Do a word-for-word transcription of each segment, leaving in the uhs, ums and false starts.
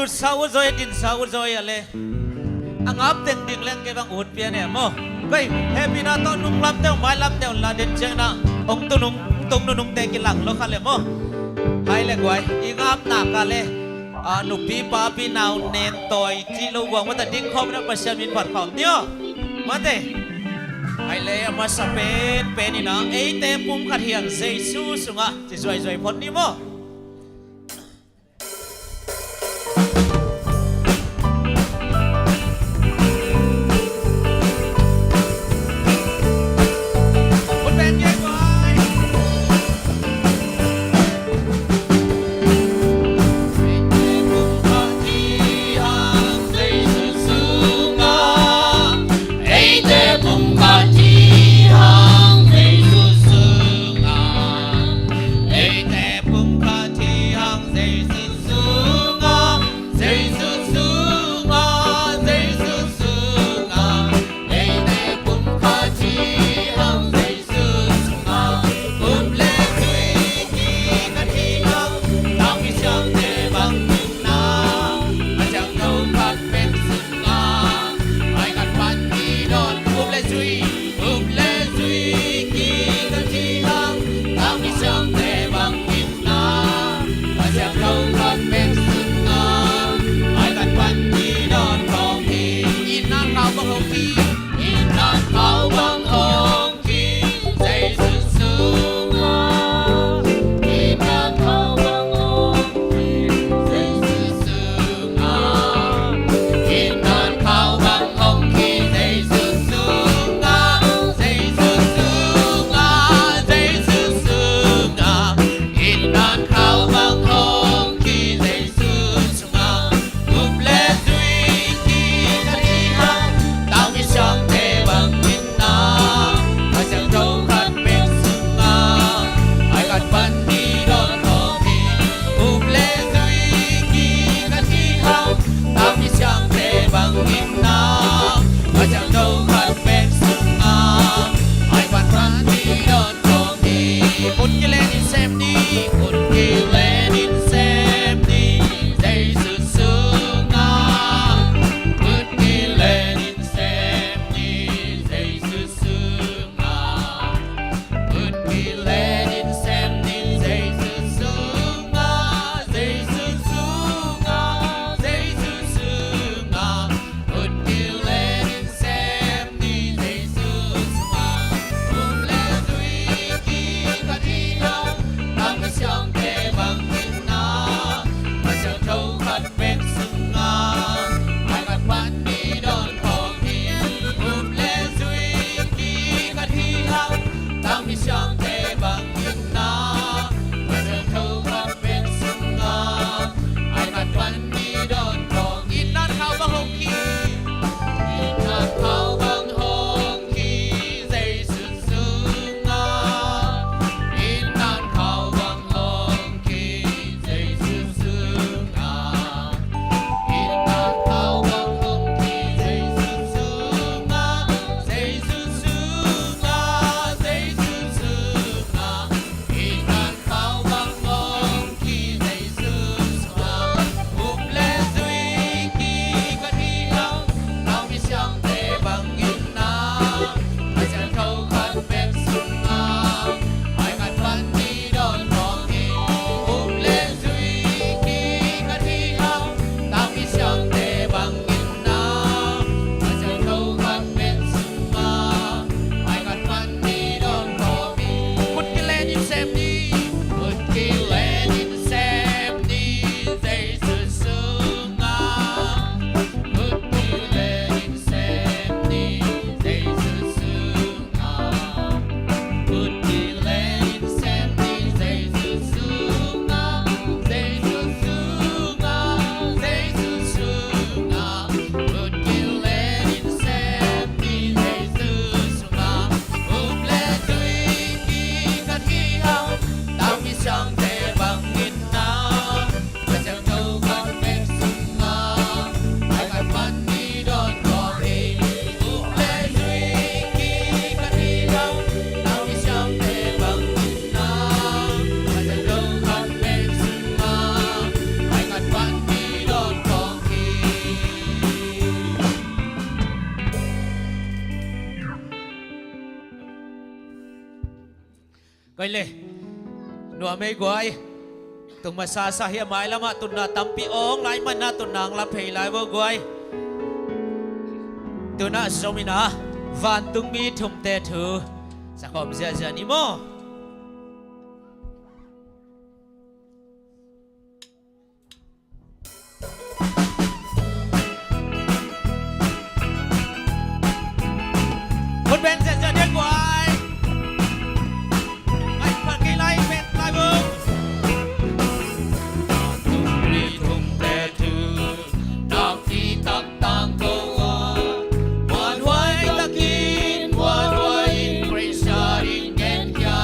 Sa ut zaw e, din sa ut zaw e a le. A ngap teng ding leng kei bang ut pian e maw. Koi, hehpihna tawh nung lamte uh, mai lamte uh la den ciangin ah hong tu nung, tung nunungte kilang lo kha le maw. Hai le guai, i ngap nak a le. A, nupi papi nau nen tawi cih lo guang mata ding khawm na Pasian min phat khawm ni aw. Mate. Hai le a masa pen pen in ah eite pumkhat hi hang Jesu sungah ci zuaizuai phot ni maw. Eite pumkhat hi hang Jesu sungah, eite pumkhat hi hang Jesu sungah, Jesu sungah, Jesu sungah, eite pumkhat hi hang Jesu sungah, up le zui kikhat hi hang, tangpi siangte bangin na, a ciangtho khat pen sungah, ai kan pan hi dawn, up le zui, up le zui kikhat hi hang, tangpi siangte bangin na, a ciangtho khat pen sungah, ai kan pan hi dawn khawm hi. Itna khau bang hong ki, itna khau bang hong ki, Jesu sungah, itna khau bang hong ki, Jesu sungah, itna khau bang hong ki, Jesu sungah, Jesu sungah, Jesu sungah, itna khau bang hong ki, Jesu sungah, up le zui kikhat hi hang, tangpi siangte bangin na, a ciangtho khat pen sungah, ai kan pan hi dawn khawm hi. Up le zui kikhat hi hang, tangpi siangte bangin na, a ciangtho khat pen sungah, ai kan pan hi dawn khawm hi. Ut kilen in sem ni, ut kilen in sem ni, Jesu sungah, ut kilen in sem ni, Jesu sungah, ut kilen in sem ni, Jesu sungah, Jesu sungah, Jesu sungah, ut kilen in sem Koi le. Nuam ei guai. Tung masa sa hi a, mai lamah tunna tampi awng lai manna tunna ang la phei lai vo guai. Tunah zom in a, vantungmi thumte thu sa khawm ziahziah ni maw. Khut beng ziahziah ni guai. Ngai phat kei lai, beng lai vo. Vantungmi thumte thu, nakpi tak tangko a, muanhuai takin, muanhuai in Khrih in ngen khia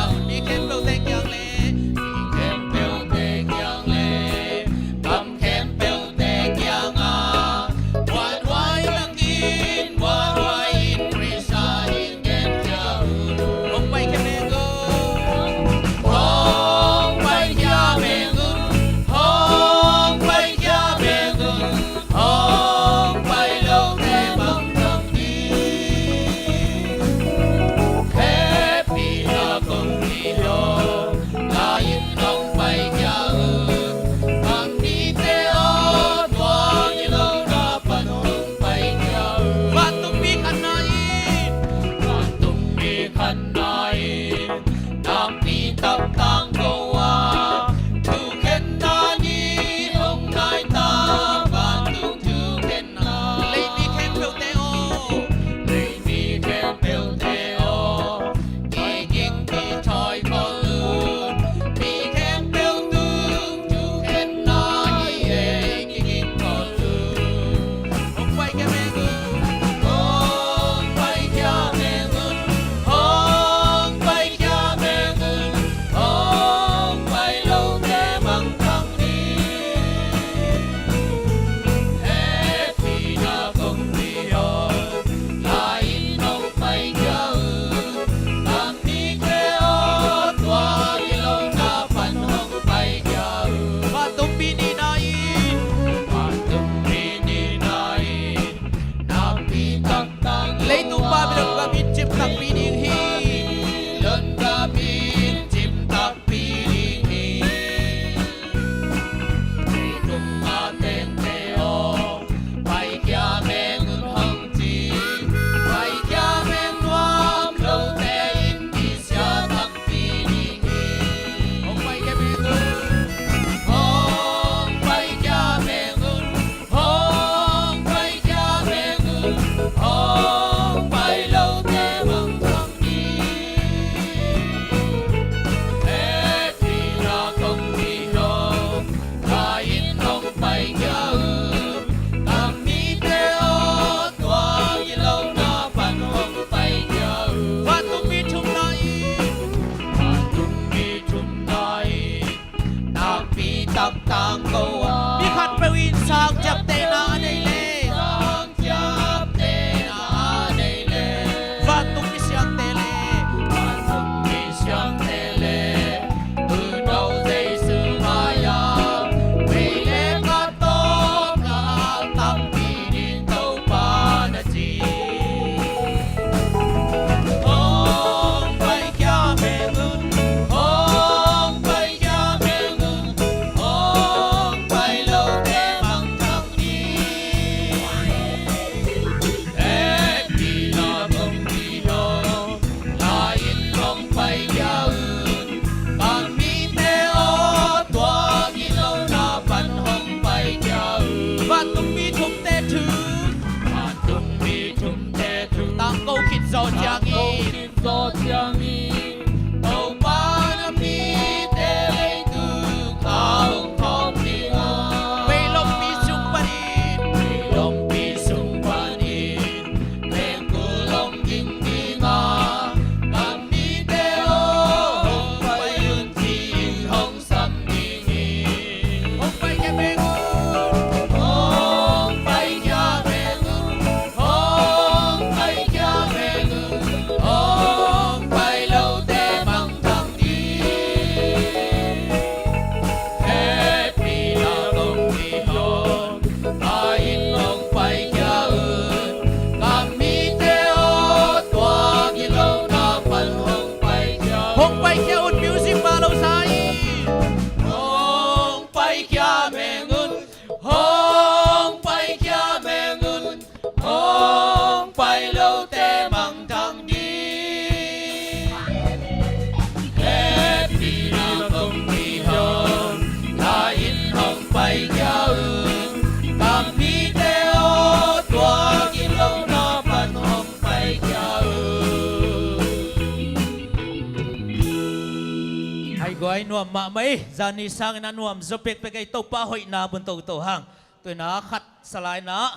Tua i nuam mahmah ei, zani sangin a nuam zaw pekpek ei, Topa hoihna bun toto hang. Tuinah khat sa lai-inah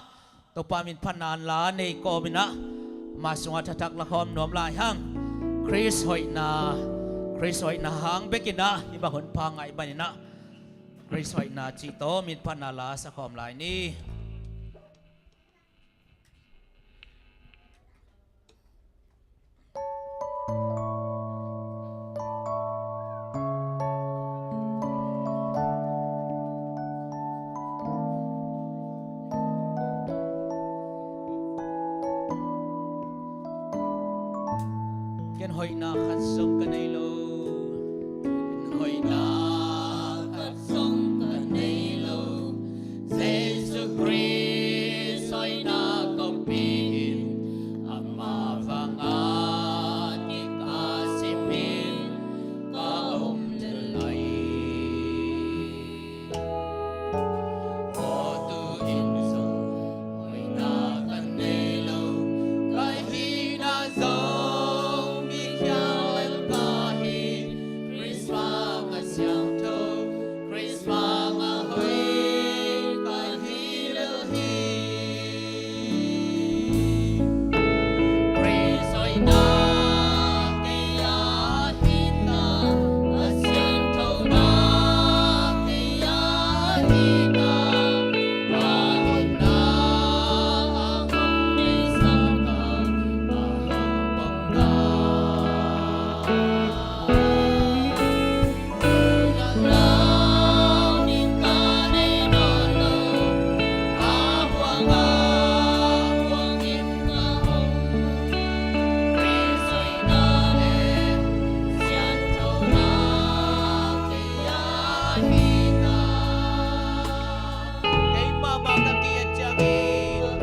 Topa min phatna la nei kawminah ama sungah thathak lakhawm nuam lai hang. Khrist hoihna, Khrist hoihna hang bekinah hih bang hun pha ngaih maninah Khrist hoihna cih tawh min phatna la sakhawm lai ni. Ken hoihna khat zong ka nei lo. Ken hoihna khat zong ka nei lo. Jesu Khrist hoihna kongpi in ama vanga kikasimin ka om lel lai. Aw, tu-in zong hoihna ka nei lo, ka hihna zong mi khial lel ka hi. Khrist vanga siangtho, Khrist vanga hoih ka hi lel hi. Keimah mah ka ki-et ciangin,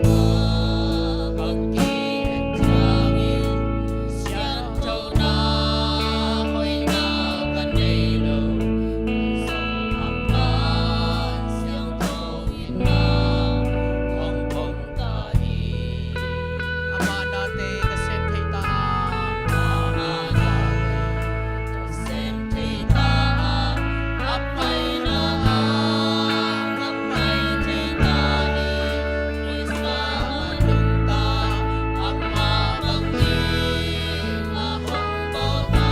ka ki-et ciangin, sianthona hoihna ka nei lo, zong a man siangtho in na hong pom ka hi. Ama nate ka sem thei ta a, ama nate ka sem thei ta a, a paina a, a pai thei ta hi. Khrist a nungta, ama bangin a hong bawl ta.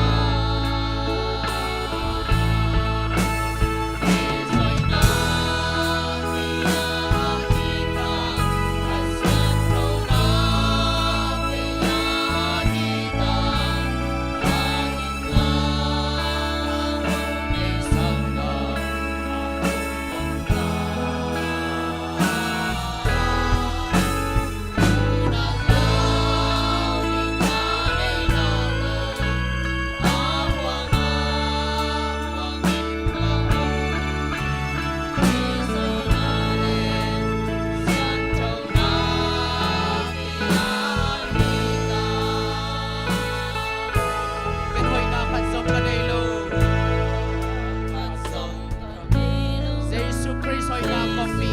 Jesu Khrist hoihna kongpi.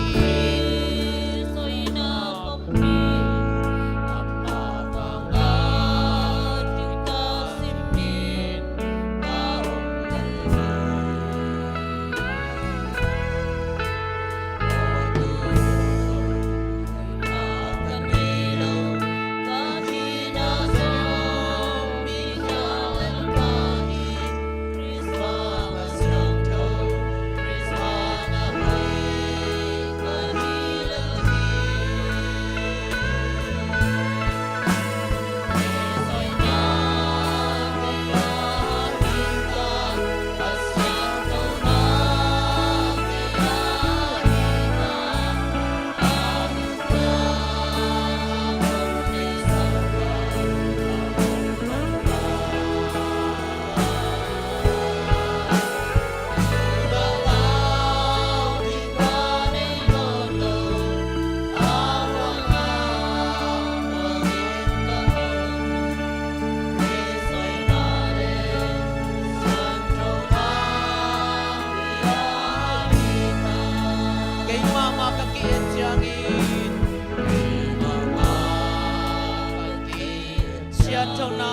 Keimah mah ka ki-et ciangin, keimah mah ka ki-et ciangin, sianthona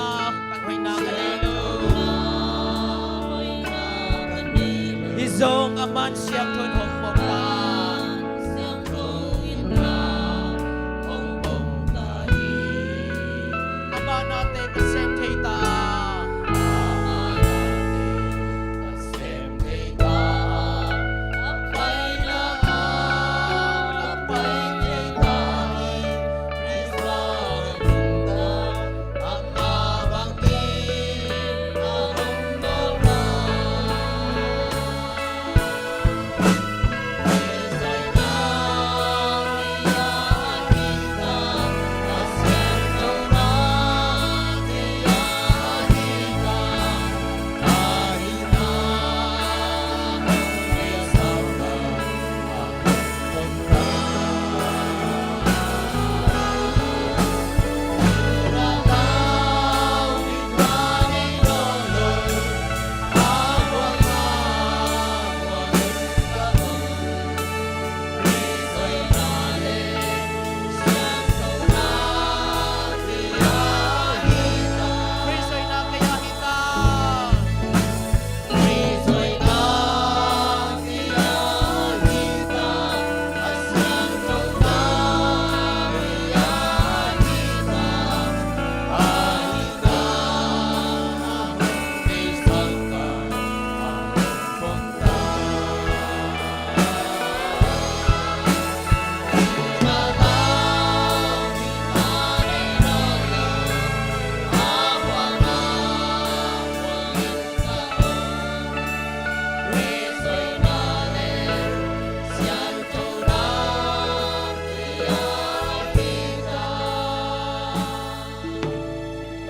ka hoihna ka nei lo. Zong a man siangtho in hong bawmpa. Siangtho in na hong bawmpa hi. A banate ka sem thei ta. A banate ka sem thei ta. A paina a ka pai thei ta hi. Khrist a hong ta.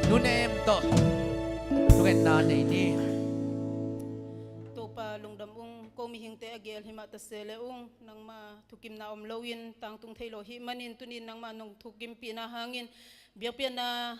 Nunem tawh lungetna nei ni. Topa lungdam ung, ko mihingte a gel himah ta se le ung, nangma thukimna om loin tangtung thei lo hih manin tunin nangma nong thukimpihna hangin biakpiakna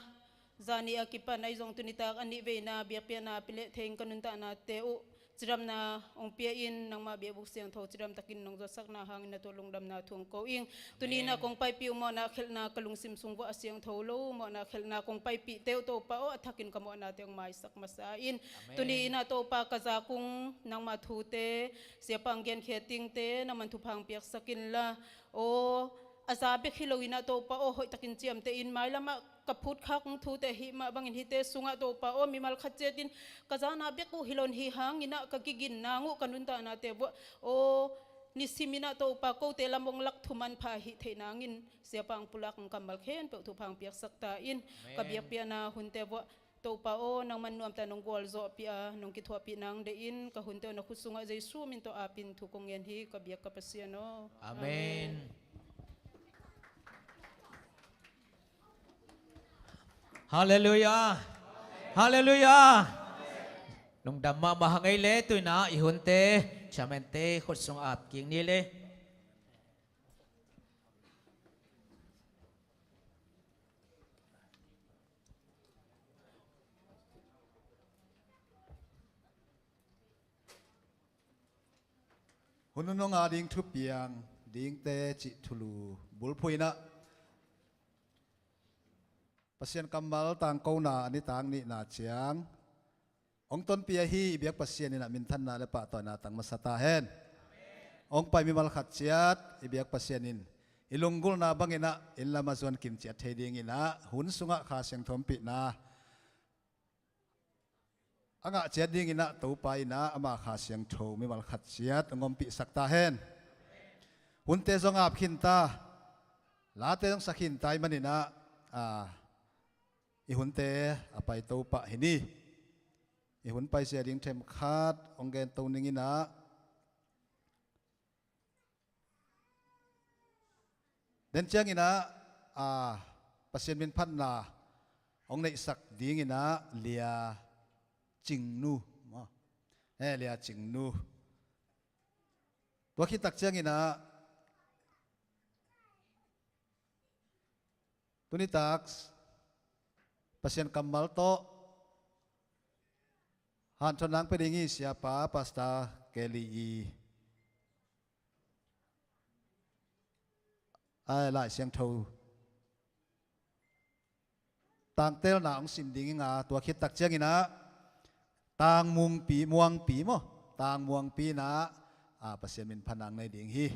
zani a kipan ahi zong tunitak a nih veina biakpiakna pileh thei in ka nuntaknate uh cidamna hong pia in nangma biakbuk siangtho cidamtakin nong zuatsakna hangin na tua lungdamna thu hong ko ing. Tuni in a kong paipih uh mawhna khelhna ka lungsim sung vuah a siangtho lo mawhna khelhna kong paipih teuh Topa aw a thakin ka mawhnate hong maisak masa in. Tuni in a Topa ka zakung nangma thute siapa hong genkhia tingte nangman thupha hong piaksak inla aw a za bek hi lo in a Topa aw hoihtakin ciamteh in mailamah ka phutkhak hong thute hih mah bangin hihte sungah Topa aw mimal khat ciatin ka zana bek uh hi lo in hi hangin a ka kiginna nguh ka nuntaknate vuah aw nisim in a Topa kote lam hong lak thuman pha hih theih nangin siapa hong pulak hong kammal khempeuh thupha hong piaksak ta in ka biakpiakna hunte vuah Topa aw nangman nuamta nong gualzawhpih a nong kithuahpih nang deih in ka hunte aw na khut sungah Jesu min tawh apin thu kong ngen hi ka biak ka Pasian aw. Amen. Halleluiah. Halleluiah. Lungdam mahmah hang ei le tuina i hunte chairman-te khut sung ap kik ni le. Hun nunung a ding thupiang dingte cih thulu bulphuh in a Pasian kammal tangkona a nitak nihna ciang hong tonpih ahi i biak Pasian in a minthanna le pahtawina tang masa ta hen. Hong pai mimal khat ciat i biak Pasian in i lunggulhna bangin a inn lam a zuan kim ciat thei dingin a hun sungah Kha Siangtho ompihna a ngah ciat dingin a Topa in a ama Kha Siangtho mimal khat ciat hong ompihsak ta hen. Hunte zong ap khin ta, late zong sa khin ta i manin a, a, i hunte a paito pah hi ni. I hun paizia ding themkhat hong gento ning in a den ciangin a, a, Pasian min phatna hong neihsak dingin a Lia Cingnu maw? Eh, Lia Cingnu. Tua khit tak ciangin a tunitak Pasian kammal tawh hanthawn nang pia ding hi siapa Pastor Kelly i ai Lai Siangtho tangtelna hong sin ding hi nga tua khit tak ciangin a Tang Mungpi, Muangpi maw? Tangmuangpi in ah, a, Pasian min phatna nei ding hi.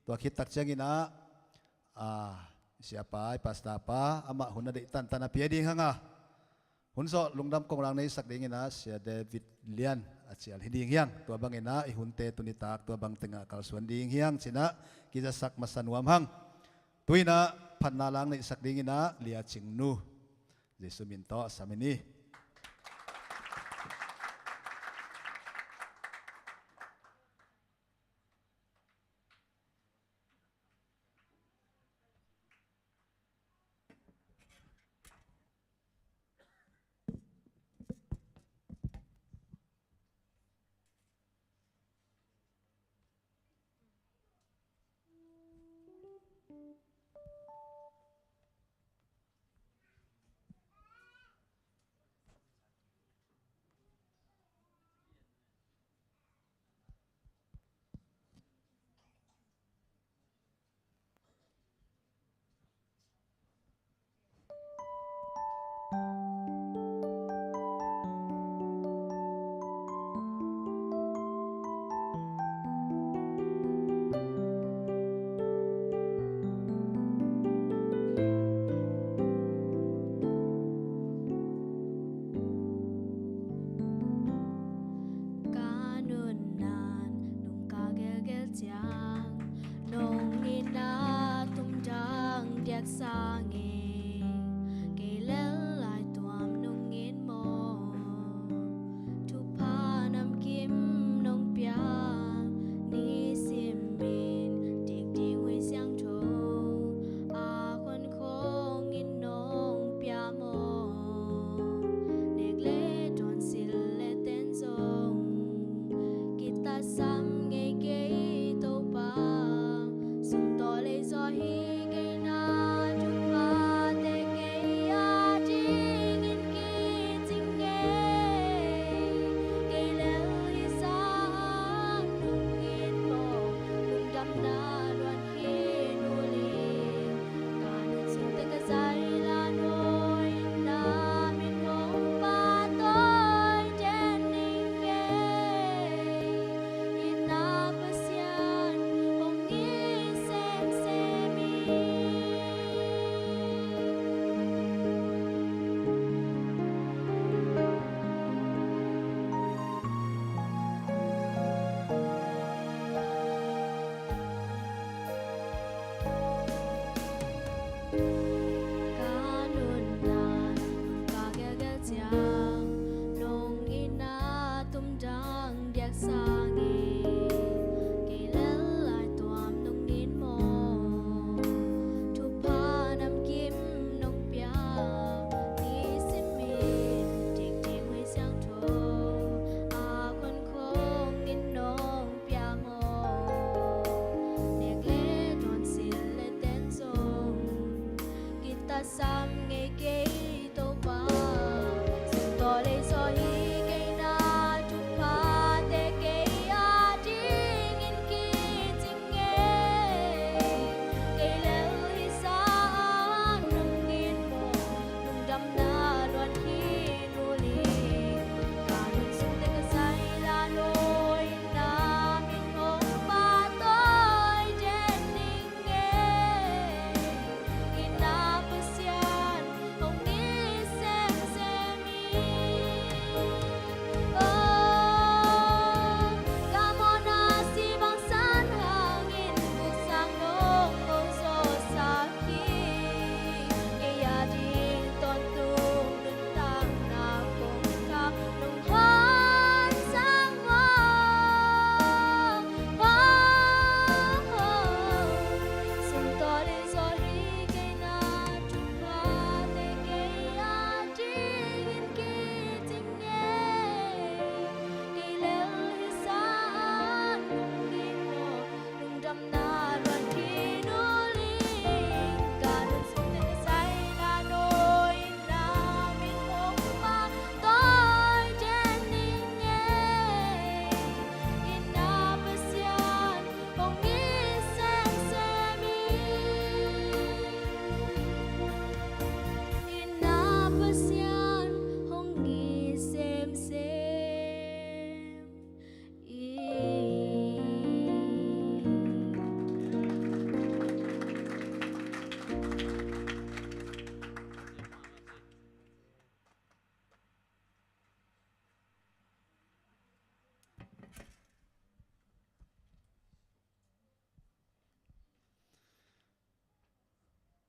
Tua khit tak ciangin ah, a, siapa, i pastor pa, amah hun a deih tantan a pia ding hang a, hun zawh lungdam konglang neisak dingin ah Sia David Lian a cial hi ding hi hang. Tua bangin ah i hunte tuni tak tua bang tengah kalsuan ding hi hang ci-in ah kizasak masa nuam hang. Tu-in ah phatna lang neisak dingin ah Lia Cing Nu, Jesu min tawh sam hi ni.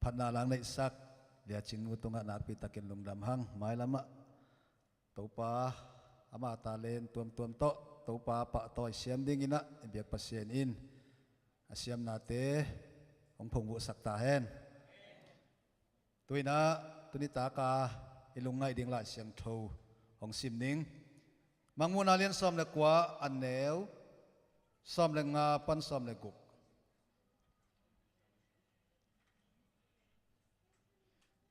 Phatna lang neihsak Lia Cing Nu tungah nakpi takin lungdam hang. Mailamah Topa ama talent tuamtuam tawh Topa pahtawi siam dinginah i biak Pasian in a siamnate hong phungvuhsak ta hen. Tu-inah tuni taka i lungngaih ding Lai Siangtho hong sim ning. Mangmuhna lian sawm le kua, a neu sawm le nga pan sawm le guk.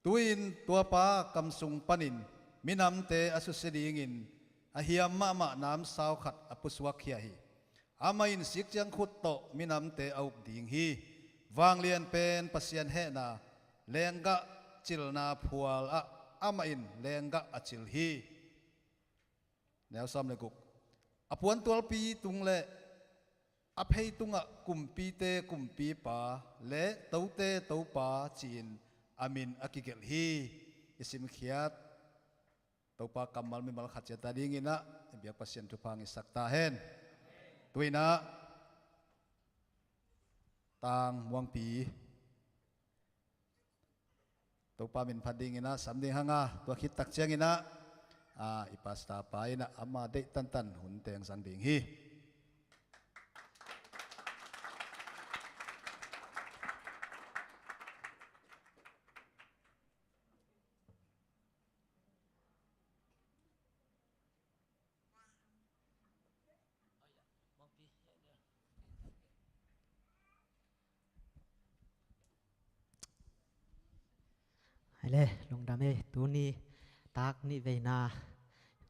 Tu-in tuapa kam sung panin minamte a susia dingin a hiam mahmah namsau khat a pusuakkhia hi. Amah in sikciang khut tawh minamte a up ding hi. Vanglian pen Pasian hehna lenggah cilna phualah amah in lenggah a cil hi. Neu sawm le guk. A puantualpi tung le a phei tungah kumpite kumpipa le tote topa ci-in a min a kigelh hi. I simkhiat Topa kammal mimal khat ciat a dinginah i biak Pasian thupha ngisak ta hen. Tu-inah Tang Muangpi Topa min phat dinginah sam ding hanga, tua khit tak cianginah i pastor pa inah ama deih tantan hun teng zang ding hi. Hai le, lungdam ei, tuni tak nih veina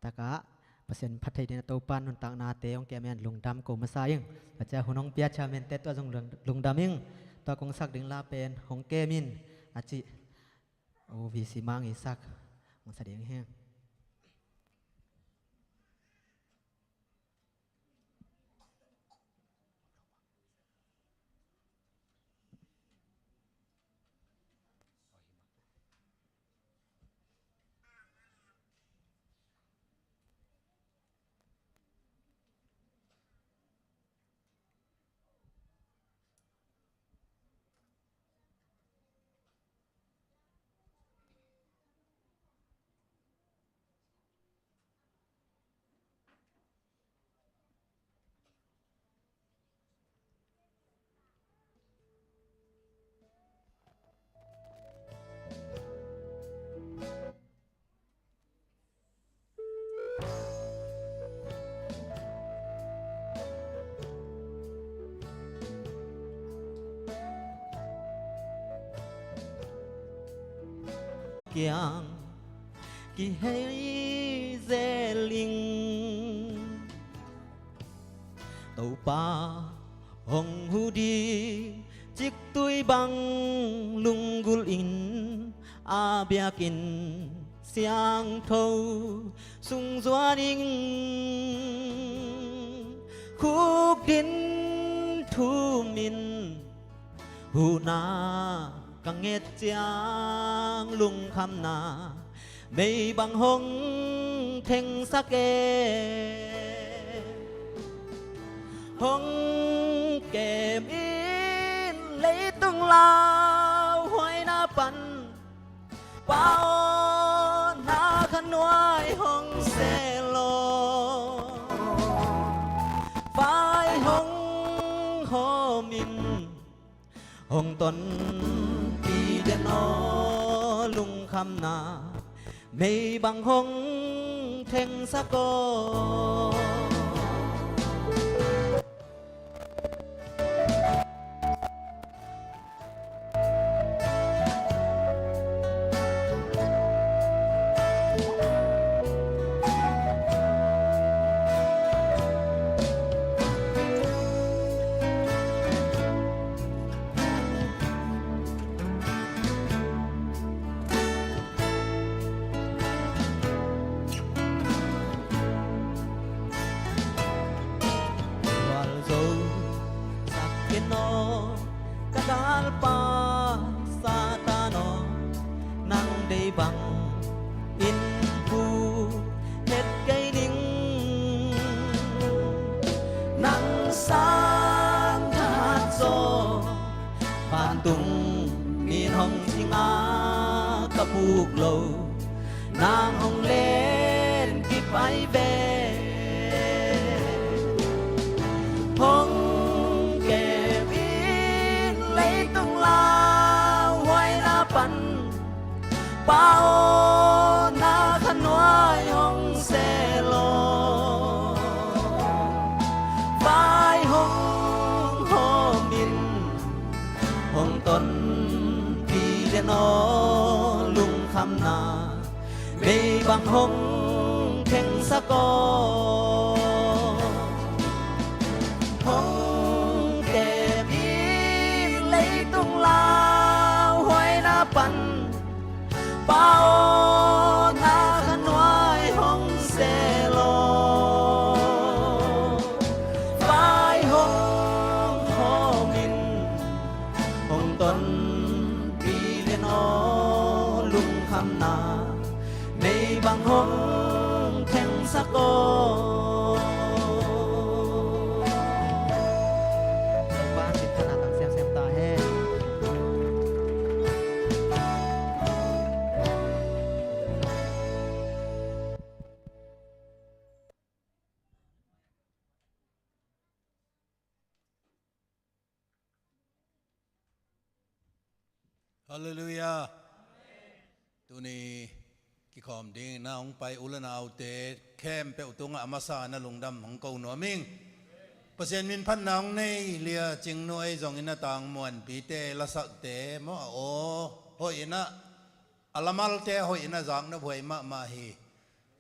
takah Pasian phat thei dingin a Topa nuntaknate hong kem in lungdam ko masa ing. Tua ciang hun hong pia chairman te tua zong lungdam ing. Tua kong sak ding la pen hong kem in a cih O V C Mang Isak hong sa ding hi. Kiang kihei zel ing. Topa hong huh ding ciktui bang lunggulh in, a biakinn siangtho sung zuan ing. Khukdin thum in huhna ka nget ciang lungkhamna mei bang hong thengsak e. Hong kem in leitung lauhuaina pan, Pa aw, na kha nuai hong sel aw. Vai hong hawm in hong tonpih den aw, lungkhamna mei bang hong thengsak aw. Gualzo sak kei in aw, ka galpa Satan aw, nang deih bangin phu het kei ning. Nang sang thahat zaw, vantung min hong cing Uk lo nang hong len kip ai ve. Hong kep in leitung lauhuaina pan, Pa aw, na khanuai hong se law. Vai hong hawm in, hong tonpih den aw, lungkhamna mei bang hong thengsak aw. Hong kep in leitung lauhuaina pan, Pa aw, na khanuai hong se law. Vai hong hawm in, hong tonpih den aw, lungkhamna mei bang hong thengsak aw. Topa in thupha tang semsem ta hen. Halleluiah. Tuni kikhawm dingin a hong pai u le naute khempeuh tungah a masa in a lungdam hong ko nuam ing. Pasian min phatna hong nei Lia Cing Nu ei zongin a tang muanpite, lasakte maw, a aw hoih in a, a lamalte hoih in a zaknop huai mahmah hi.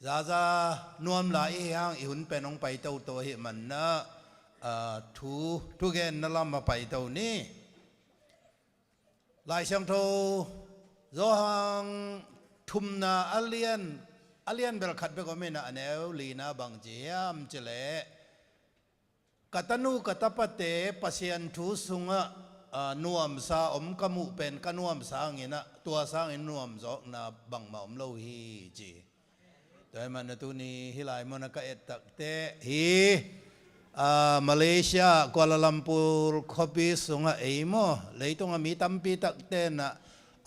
Zaza nuam lai i hi hang i hun pen hong pai toto ahih manin a, thu, thugenna lam a pai to ni. Lai Siangtho Johan thumna a lian, a lian bel khat bek om in a, a neu lina bang ci hiam cih leh, ka tanu ka tapate Pasian thu sungah, aa, nuamsa om ka muh pen ka nuamsa hangin a, tua sangin nuamzawkna bangmah om lo hi ci. Tua ahih manin a tuni hih lai mun a ka et takteh hi, aa, Malaysia, Kuala Lumpur khuapi sungah ei maw, leitung a mi tampi takte in a,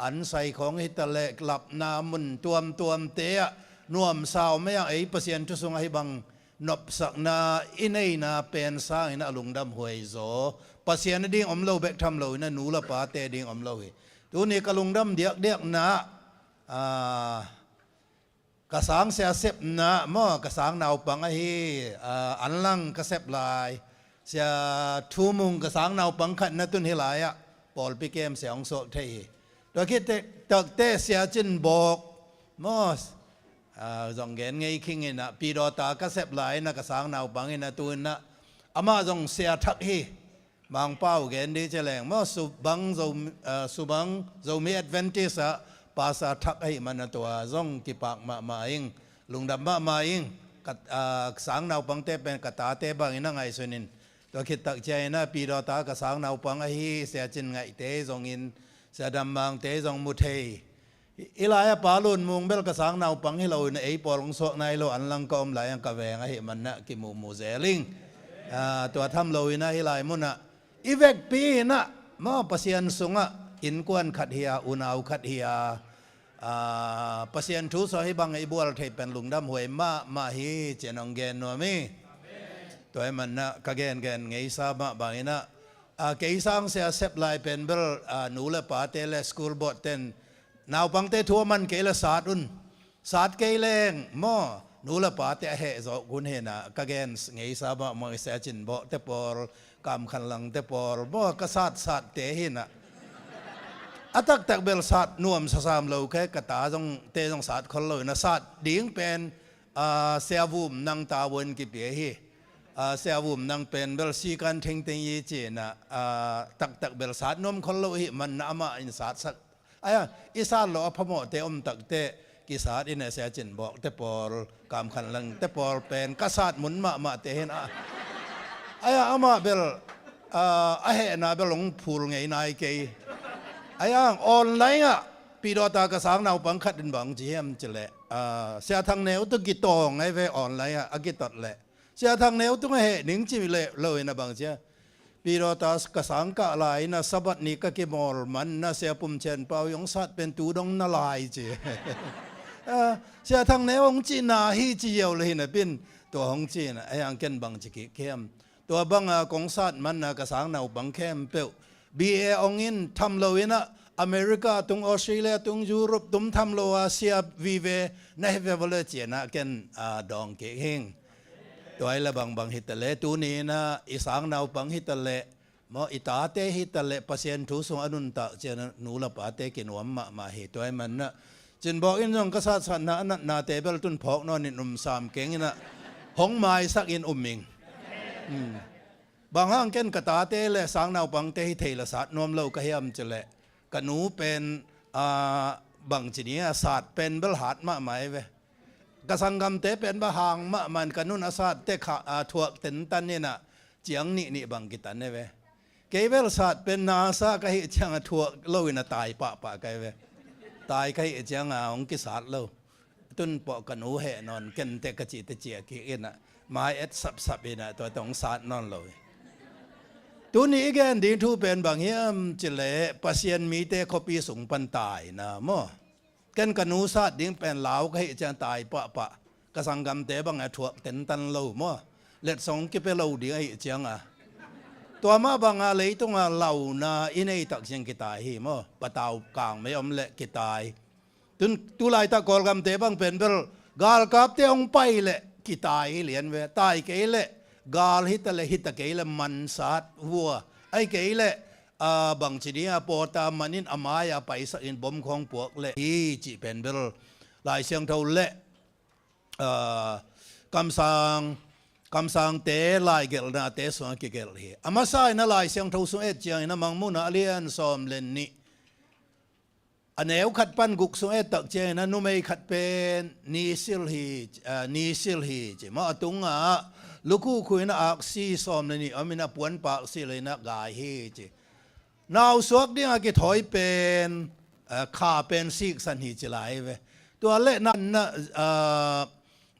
an sai khawng hi ta leh, lapna mun tuamtuamte ah nuamsa om ei, ei Pasian thu sungah hih bang nopsakna i neihna pen sangin a lungdam huai zaw. Pasian a ding om lo bek tham lo in a, nu le pate ding om lo hi. Tuni ka lungdam diakdiakna, aa, ka sang sia sepna maw, ka sang naupang ahi, aa, an lang ka sep lai Sia Thu Mung, ka sang naupang khat na tun hi lai-ah pawlpi kem sia hong suak thei hi. Tua khit teh, takteh Sia Cin Bawk maw, aa, zong gen ngei khing in a, Pi Dawta ka sep lai in a, ka sang naupang in a, tu in a amah zong sia thak hi. Mangpau gen ding ci leng maw, Subang Zo, aa, Subang Zomi Adventist ah pastor thak ahih manin a, tua zong kipak mahmah ing, lungdam mahmah ing. Ka, aa, sang naupangte pen ka tate bangin a ngaihsun in. Tua khit tak ciangin a, Pi Dawta ka sang naupang ahi, Sia Cin Ngaihte zongin, Sia Dam Mangte zong mu thei. Hih lai-ah Pa Lun Mung bel ka sang naupang hi lo in a, ei pawl hong suak nai lo, an lang ka om lai-ah ka veng ahih manin a kimuhmuh zel ing. Aa, tua tham lo in a hih lai mun ah i vekpi in a maw, Pasian sungah innkuan khat hi a, unau khat hi a, aa, Pasian thu sungah hih bang i bual thei pen lungdam huai mahmah hi ci-in hong gen nuam hi. Tua ahih manin a ka gengen ngeisa mah bangin a, aa, kei sang sia sep lai pen bel, aa, nu le pate le school board ten naupangte thu a man kei le sat un. Sat kei leng maw, nu le pate a heh zawk hun hi in a, ka gen ngeisa mahmah, Sia Cin Bawkte pawl, Kam Khan Langte pawl maw, ka satsatte hi in a. A taktak bel sat nuam sasam lo kei, ka ta zong, te zong sat khol lo in a, sat ding pen, aa, Sia Vum Nang Tawun kipia hi. Aa, Sia Vum Nang pen bel si kan thengteng i ci in a, aa, taktak bel sat nuam khol lo ahih manin a amah in satsak. Aia, i sat loh a phamawhte om takteh kisat in a, Sia Cin Bawkte pawl, Kam Khan Langte pawl pen ka sat mun mahmahte hi in a. Aia, amah bel, aa, a hehna bel hong phul ngei nai kei. Aia, online ah Pi Dawta ka sang naupang khat in bang ci hiam cih leh, aa, Sia Thang Neu tawh kitawng ngai ve, online ah a kitot leh. Sia Thang Neu tungah heh ning ci leh lo in a bang ci a, Pidotas ka sangkah lai in ah Sabbath ni ka kimawl man in ah Sia Pum Cin Pau i hong sat pen tu dong na lai ci. Ah, Sia Thang Neu hong cihna hi ci ziau le hi napi in tua hong ci in ah, a hiang ken bang ci kik hiam. Tua bang a kong sat man a ka sang naupang khempeuh B A hong in tham lo in ah America tung, Australia tung, Europe tung tham lo a sia vive na hi ve vawle ci in ah ken, ah, dawng kik hing. Tua hi le bangbang hi ta le, tuni in ah i sang naupang hi ta le, maw, i tate hi ta le, Pasian thu sung a nuntak ciang a nu le pate kinuam mahmah hi. Tua hi man in ah Cin Bawk in zong ka satsatna a natnate bel tun phawk nawn in um sam keng in ah hong maisak in um ing. Hmm. Bang hang ken ka tate le sang naupangte hi thei le sat nuam lo ka hiam ci le, ka nu pen, ah, bang ci ni a, sat pen bel hat mahmah hi ve. Ka sanggamte pen bel hang mahmah in ka nun a sat teh kha, ah, thuak tentan in ah ciang nih nih bang kitan hi ve. Kei bel sat pen na sa ka hih ciang a thuak lo in a tai pahpah ka hi ve. Tai ka hih ciang a hong kisat lo. Tun pawh ka nu heh nawn, ken teh ka cih teh ciah kik in ah mai et sapsap in ah tua tawh hong sat nawn lo hi. Tuni i gen ding thu pen bang hiam ci le, Pasian mite khuapi sung pan taina maw. Ken ka nu sat ding pen lau ka hih ciang tai pahpah. Ka sanggamte bang a thuak tentan lo maw. Letsong kipia lo ding ahih ciang a. Tua mah bang a leitung a launa i nei tak ciang kitai hi maw. Patau kangmei om le kitai. Tun, tu laitak Kawlgamte bang pen bel galkapte hong pai le kitai hi lian ve. Tai kei le gal hi ta le, hi ta kei le mansat vua. Ahih kei le, ah, bang ci ding a, pawta man in a mai a paisak in bom khawng puak le hi cih pen bel Lai Siangtho le, ah, kamsang, kamsangte laigelhnate sungah kigelh hi. A masa in a Lai Siangtho sung et ciangin a Mangmuhna a lian sawm le nih, a neu khat pan guk sung et tak ciangin a numei khat pen ni sil hi, ah, ni sil hi ci. Maw, a tungah lukhuh khuh in a aksi sawm le nih om in a puanpak sil in a gai hi ci. Nausuak ding a kithawi pen, ah, kha pen siksan hi ci lai ve. Tua le na, na, ah,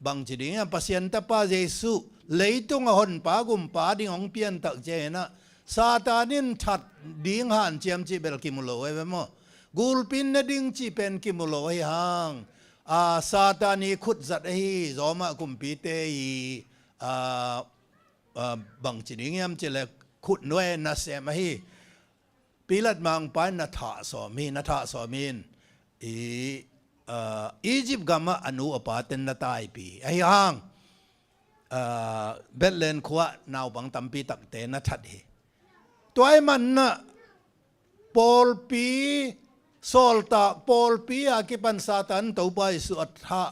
bang ci ding hiam, Pasian Tapa Jesuh leitung a honpa gumpa ding hong pian tak ciangin a Satan in that ding hanciam cih bel kimu lo hi ve maw. Gulpi in ne ding cih pen kimu lo hi hang. Ah, Satan i khut zat ahi Roma kumpite i, ah, ah, bang ci ding hiam ci le khut nuai nasem ahi Pilat mangpa in na thah sawm hi, na thah sawm in i, ah, Egypt gamah a nu a pa ten na taipih ahi hang, ah, Bethlehem khua naupang tampi takte na that hi. Tua ahih man in a pawlpi, sawltak pawlpi a kipan Satan Topa Jesuh a thah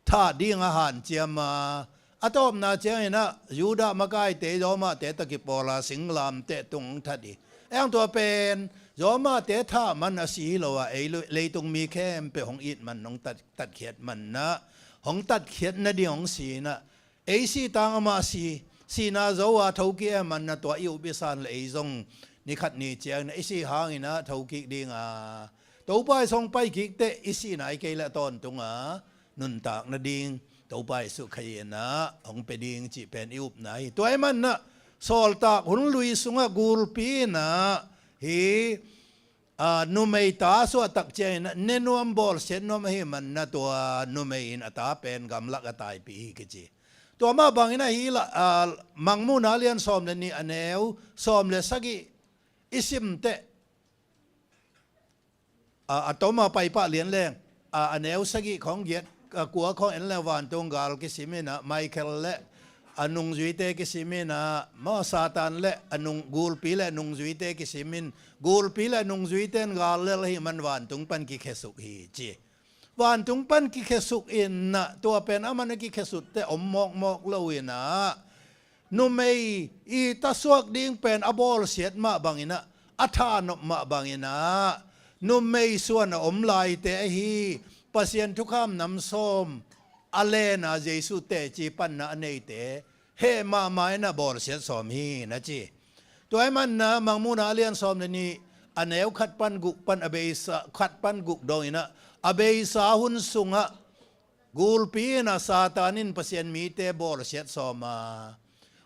thah ding a hanciam a, a tawpna ciangin a Judah makaite Romate tawh kipawl a singlamteh tung that hi. Eng tua pen Romate thah man a si hi lo a, ei lo, leitung mi khempeuh hong it man, hong tat, tatkhiat man in a, hong tatkhiat nading hong si in a, ei si tang amah si, sihna zo a thokik ahih man in a tua i up i san le ei zong ni khat ni ciangin a i si hangin a thokik ding a, Topa i song pai kik teh i sihna i kei le a tawntung a nuntak nading Topa Jesuh Khrih in a hong pia ding cih pen i upna hi. Tua ahih man in a sawltak hun lui sungah gulpi in a hi, ah, numei ta suah tak ciangin a ne nuam, bawlsiat nuam ahih man in a tua numei in a ta pen gamlak a taipih hi kici. Tua mah bangin a hi la, ah, Mangmuhna lian sawm le nih a neu sawm le sagih i sim teh, a, a tom a paipah lian leng, a, a neu sagih khawng giat, a, kua khawng en le vantung gal kisim in a, Michael le a nungzuite kisim in a, maw, Satan le a nung, gulpi le a nungzuite kisim in, gulpi le a nungzuite in gal lel ahih man vantung pan kikhiasuk hi ci. Vantung pan kikhiasuk in a, tua pen a man a kikhiasuk teh om mawkmawk lo in a, numei i ta suak ding pen a bawlsiat mah bangin a, a thanop mah bangin a, numei suan a om laite ahi Pasian thukham nam sawm a len a Jesuh teci panna a neite heh mahmah in a bawlsiat sawm hi na ci. Tua ahih man in a Mangmuhna a lian sawm le nih a neu khat pan guk pan a beisa, khat pan guk dong in a, a beisa hun sungah gulpi in a Satan in Pasian mite bawlsiat sawm a,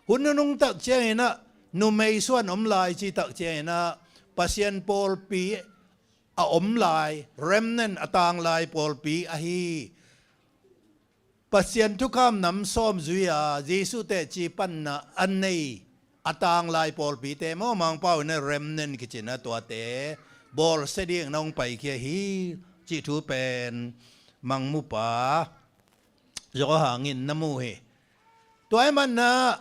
hun nunung tak ciangin a numei suan om lai cih tak ciangin ah Pasian pawlpi a om lai, remnant a tang lai pawlpi ahi Pasian thukham nam sawm zui a Jesuh teci panna a nei a tang lai pawlpite maw, Mangpau in ah remnant kici in ah tuate bawlsia dingin ah hong paikhia hi cih thu pen Mangmupa Johan in na mu hi. Tua ahih manin ah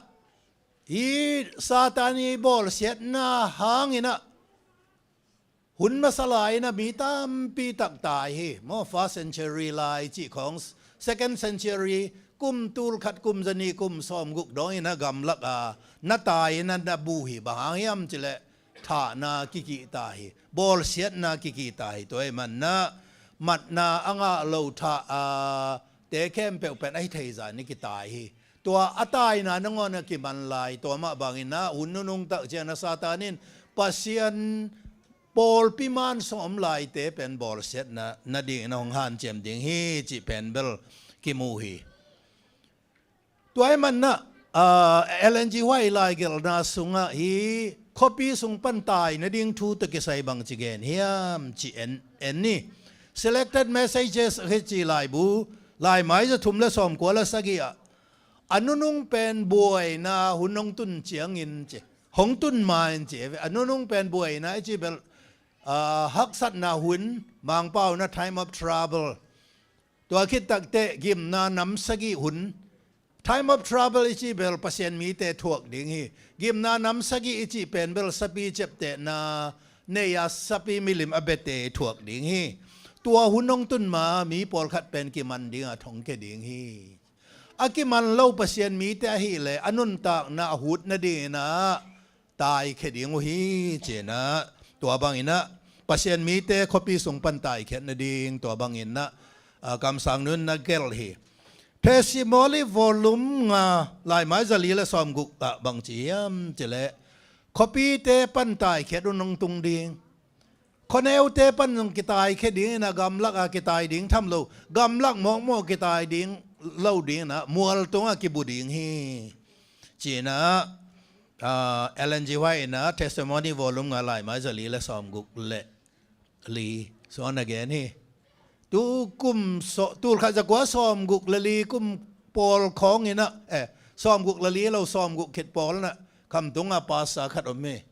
hih Satan ii bawlsiatna hangin ah hun masa lai-in ah mi tampi tak tai hi maw. First century lai cih khawng, second century, kum tul khat, kum zanih, kum sawmguk dongin ah gamlak a na tai-in ah na bu hi. Bang hang hiam cih leh thahna kikihta hi, bawlsiatna kikihta hi. Tua ahih manin ah matna a ngah lo thah a te khempeuh pen a hi thei zah in ah kitai hi. Tua a taina nangawn ah kiman lai, tua mah bangin ah hun nunung tak ciangin ah Satan in Pasian pawlpi man sung om laite pen bawlsiatna nadingin ah hong hanciam ding hi cih pen bel kimu hi. Tua ahih manin ah, ah, Ellen G. White laigelhna sungah hih khuapi sung pan tai nading thu tawh kisai bangci gen hiam cih en, en ni. Selected Messages a kici laibu, laimai za thum le sawmkua le sagih ah a nunung pen buaina hun hong tun ciangin ci, hong tun ma-in ci. A nunung pen buaina i cih bel, ah, haksatna hun, Mangpau in ah time of trouble. Tua khit takteh gimna nam sagih hun. Time of trouble i cih bel Pasian mite thuak ding hi. Gimna nam sagih i cih pen bel sapi ciaptehna nei a sapi milim a biate thuak ding hi. Tua hun hong tun ma mi pawlkhat pen kiman ding a thongkia ding hi. A kiman lo Pasian mite ahih leh a nuntakna a hut nadingin ah taikhia ding uh hi ci-in ah, tua bangin ah Pasian mite khuapi sung pan taikhiat nading tua bangin ah, ah, kamsangnu in na gelh hi. Testimony volume nga, laimai za li le sawmguk ah bangci hiam cih leh khuapite pan taikhiat hun hong tung ding. Khuaneute pan zong kitaikhia dingin ah gamlak a kitai ding tham lo, gamlak mawkmawk kitai ding lo dingin ah mualtung ah kibu ding hi ci-in ah, ah, Ellen G. White in ah Testimony volume nga, laimai za li le sawmguk le li sung ah na gen hi. Tu kum so, tul khat za kua sawmguk le li kum pawl khawngin ah, eh, sawmguk le li lo, sawmguk khit pawl in ah Khamtung ah pastor khat om hi.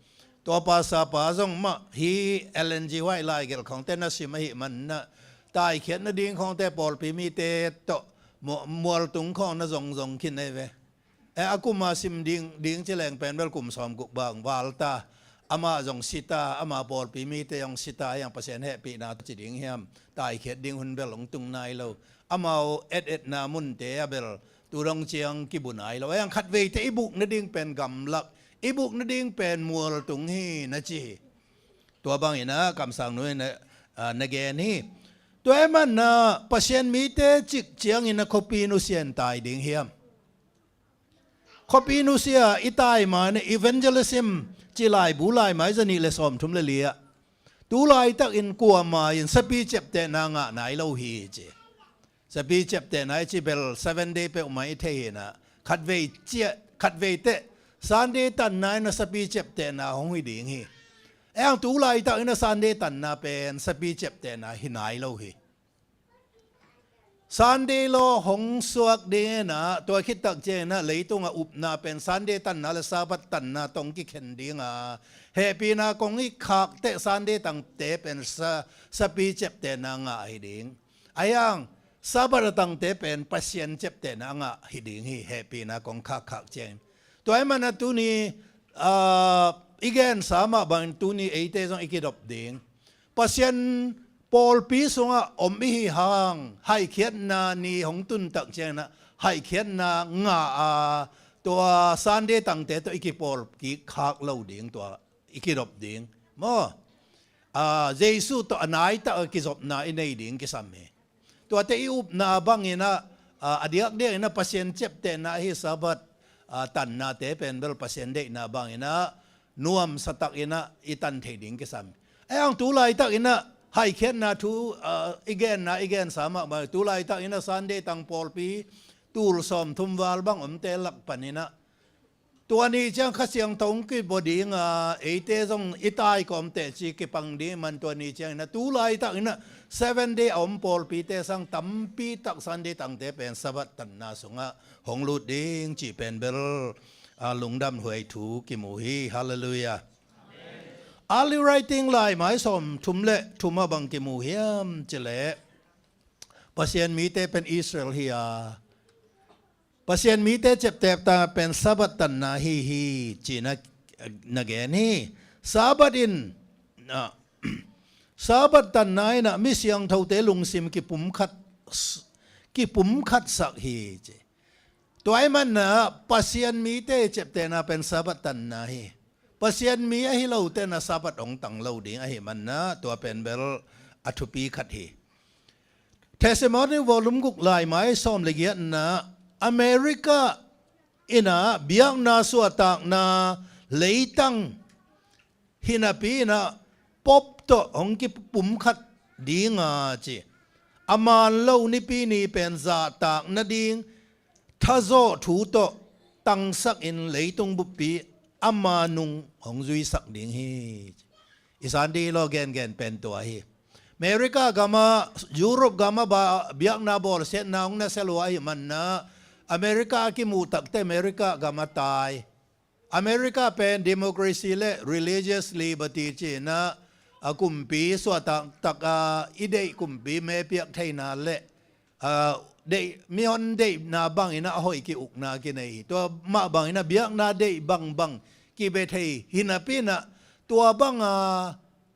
Tua pastor pa zong mah hih Ellen G. White laigelh khawngte na sim ahih manin ah taikhiat nading khawngte pawlpi mite tawh mu-, mualtung khawng na zongzong khin ahi ve. Eh, a kum a sim ding, ding ci leng pen bel kum sawmguk bang val ta. Amah zong si ta, ama pawlpi mite zong si ta, hiang Pasian hehpihna ci ding hiam, taikhiat ding hun bel hong tung nai lo. Amau et-etna munte ah bel tu dong ciang kibu nai lo. Hiang khatveite i buk nading pen gamlak, i buk nading pen mualtung hi na ci hi. Tua bangin ah kamsangnu in ah, ah, na gen hi. Tua ahih manin ah Pasian mite cik ciangin ah khuapi nusia in tai ding hiam? Khuapi nusia i tai ma-in ah evangelism ci laibu, laimai za nih le sawmthum le li ah, tu laitakin kuamah in sapi ciaptehna ngah nai lo hi ci. Sapi ciaptehna i cih bel Seven Day peuhmah i thei hi in ah, khatvei ciah, khatvei teh Sunday tanna in ah sapi ciaptehna hong hi ding hi. Ahi hang tu laitakin ah Sunday tanna pen sapi ciaptehna hi nai lo hi. Sunday law hong suak dingin ah, tua khit tak ciangin ah leitungah upna pen Sunday tanna le Sabbath tanna tawh hong kikhen ding a, hehpihna kong i khak teh Sunday tangte pen sa, sapi ciaptehna ngah hi ding. Ahi hang Sabbath a tangte pen Pasian ciaptehna ngah hi ding hi, hehpihna kong khakkhak ciangin. Tua ahih manin ah tuni, ah, i gensa mah bangin tuni eite zong i kidop ding. Pasian pawlpi sungah om i hi hang, haikhiatna ni hong tun tak ciangin ah haikhiatna ngah a, tua Sunday tangte tawh i kipawl kik khak lo ding, tua i kidop ding maw. Ah, Jesuh tawh a naitak a kizopna i nei ding kisam hi. Tuate i upna bangin ah, ah, a diakdiakin ah Pasian ciaptehna ahi Sabbath, ah, tannate pen bel Pasian deihna bangin ah nuamsa takin ah i tan thei ding kisam hi. Ahi hang tu laitakin ah haikhiatna thu, ah, i genna, i gensa mahmah, tu laitakin ah Sunday tang pawlpi tul sawmthum val bang omte lak panin ah Tua ni ciang Kha Siangtho hong kibaw ding a, eite zong i tai kawm teh ci kipang ding man tua ni ciang in a, tu laitak in a Seven Day a om pawlpite sang tampi tak Sunday tangte pen Sabbath tanna sungah hong lut ding cih pen bel a, lungdam huai thu kimu hi. Halleluiah. Early Writing laimai sawm thum le thum ah bang kimu hiam cih leh, Pasian mite pen Israel hi a, Pasian mite ceptepna pen Sabbath tanna hi hi, ci-in a, na gen hi. Sabbath in, a, Sabbath tanna in a mi siangthote lungsim kipumkhat, kipumkhatsak hi, ci. Tua ahih manin a Pasian mite ceptepna pen Sabbath tanna hi. Pasian mi ahi lote in a Sabbath hong tang lo ding ahih manin a tua pen bel a thupi khat hi. Testimony volume guk laimai sawm le giatna, America in a biakna suahtakna leitang hi napi in a Pope tawh hong kipumkhat ding a ci. A man lo Nipi ni pen zahtak nading thazawh thu tawh tangsak in leitung buppi ama nung hong zuisak ding hi. I Sunday law gengen pen tua hi. America gam ah, Europe gam ah ba, biakna bawlsiatna hong nasia lua ahih manin a America a kimuh takteh America gam ah tai. America pen democracy le religious liberty ci-in a, a kumpi suahtak tak a i deih kumpi me piak theihna le, a, deih, mihon deihna bangin a hoih ki-ukna kinei hi. Tua mah bangin a biakna deih bangbang kibia thei hi napi in a tua bang a,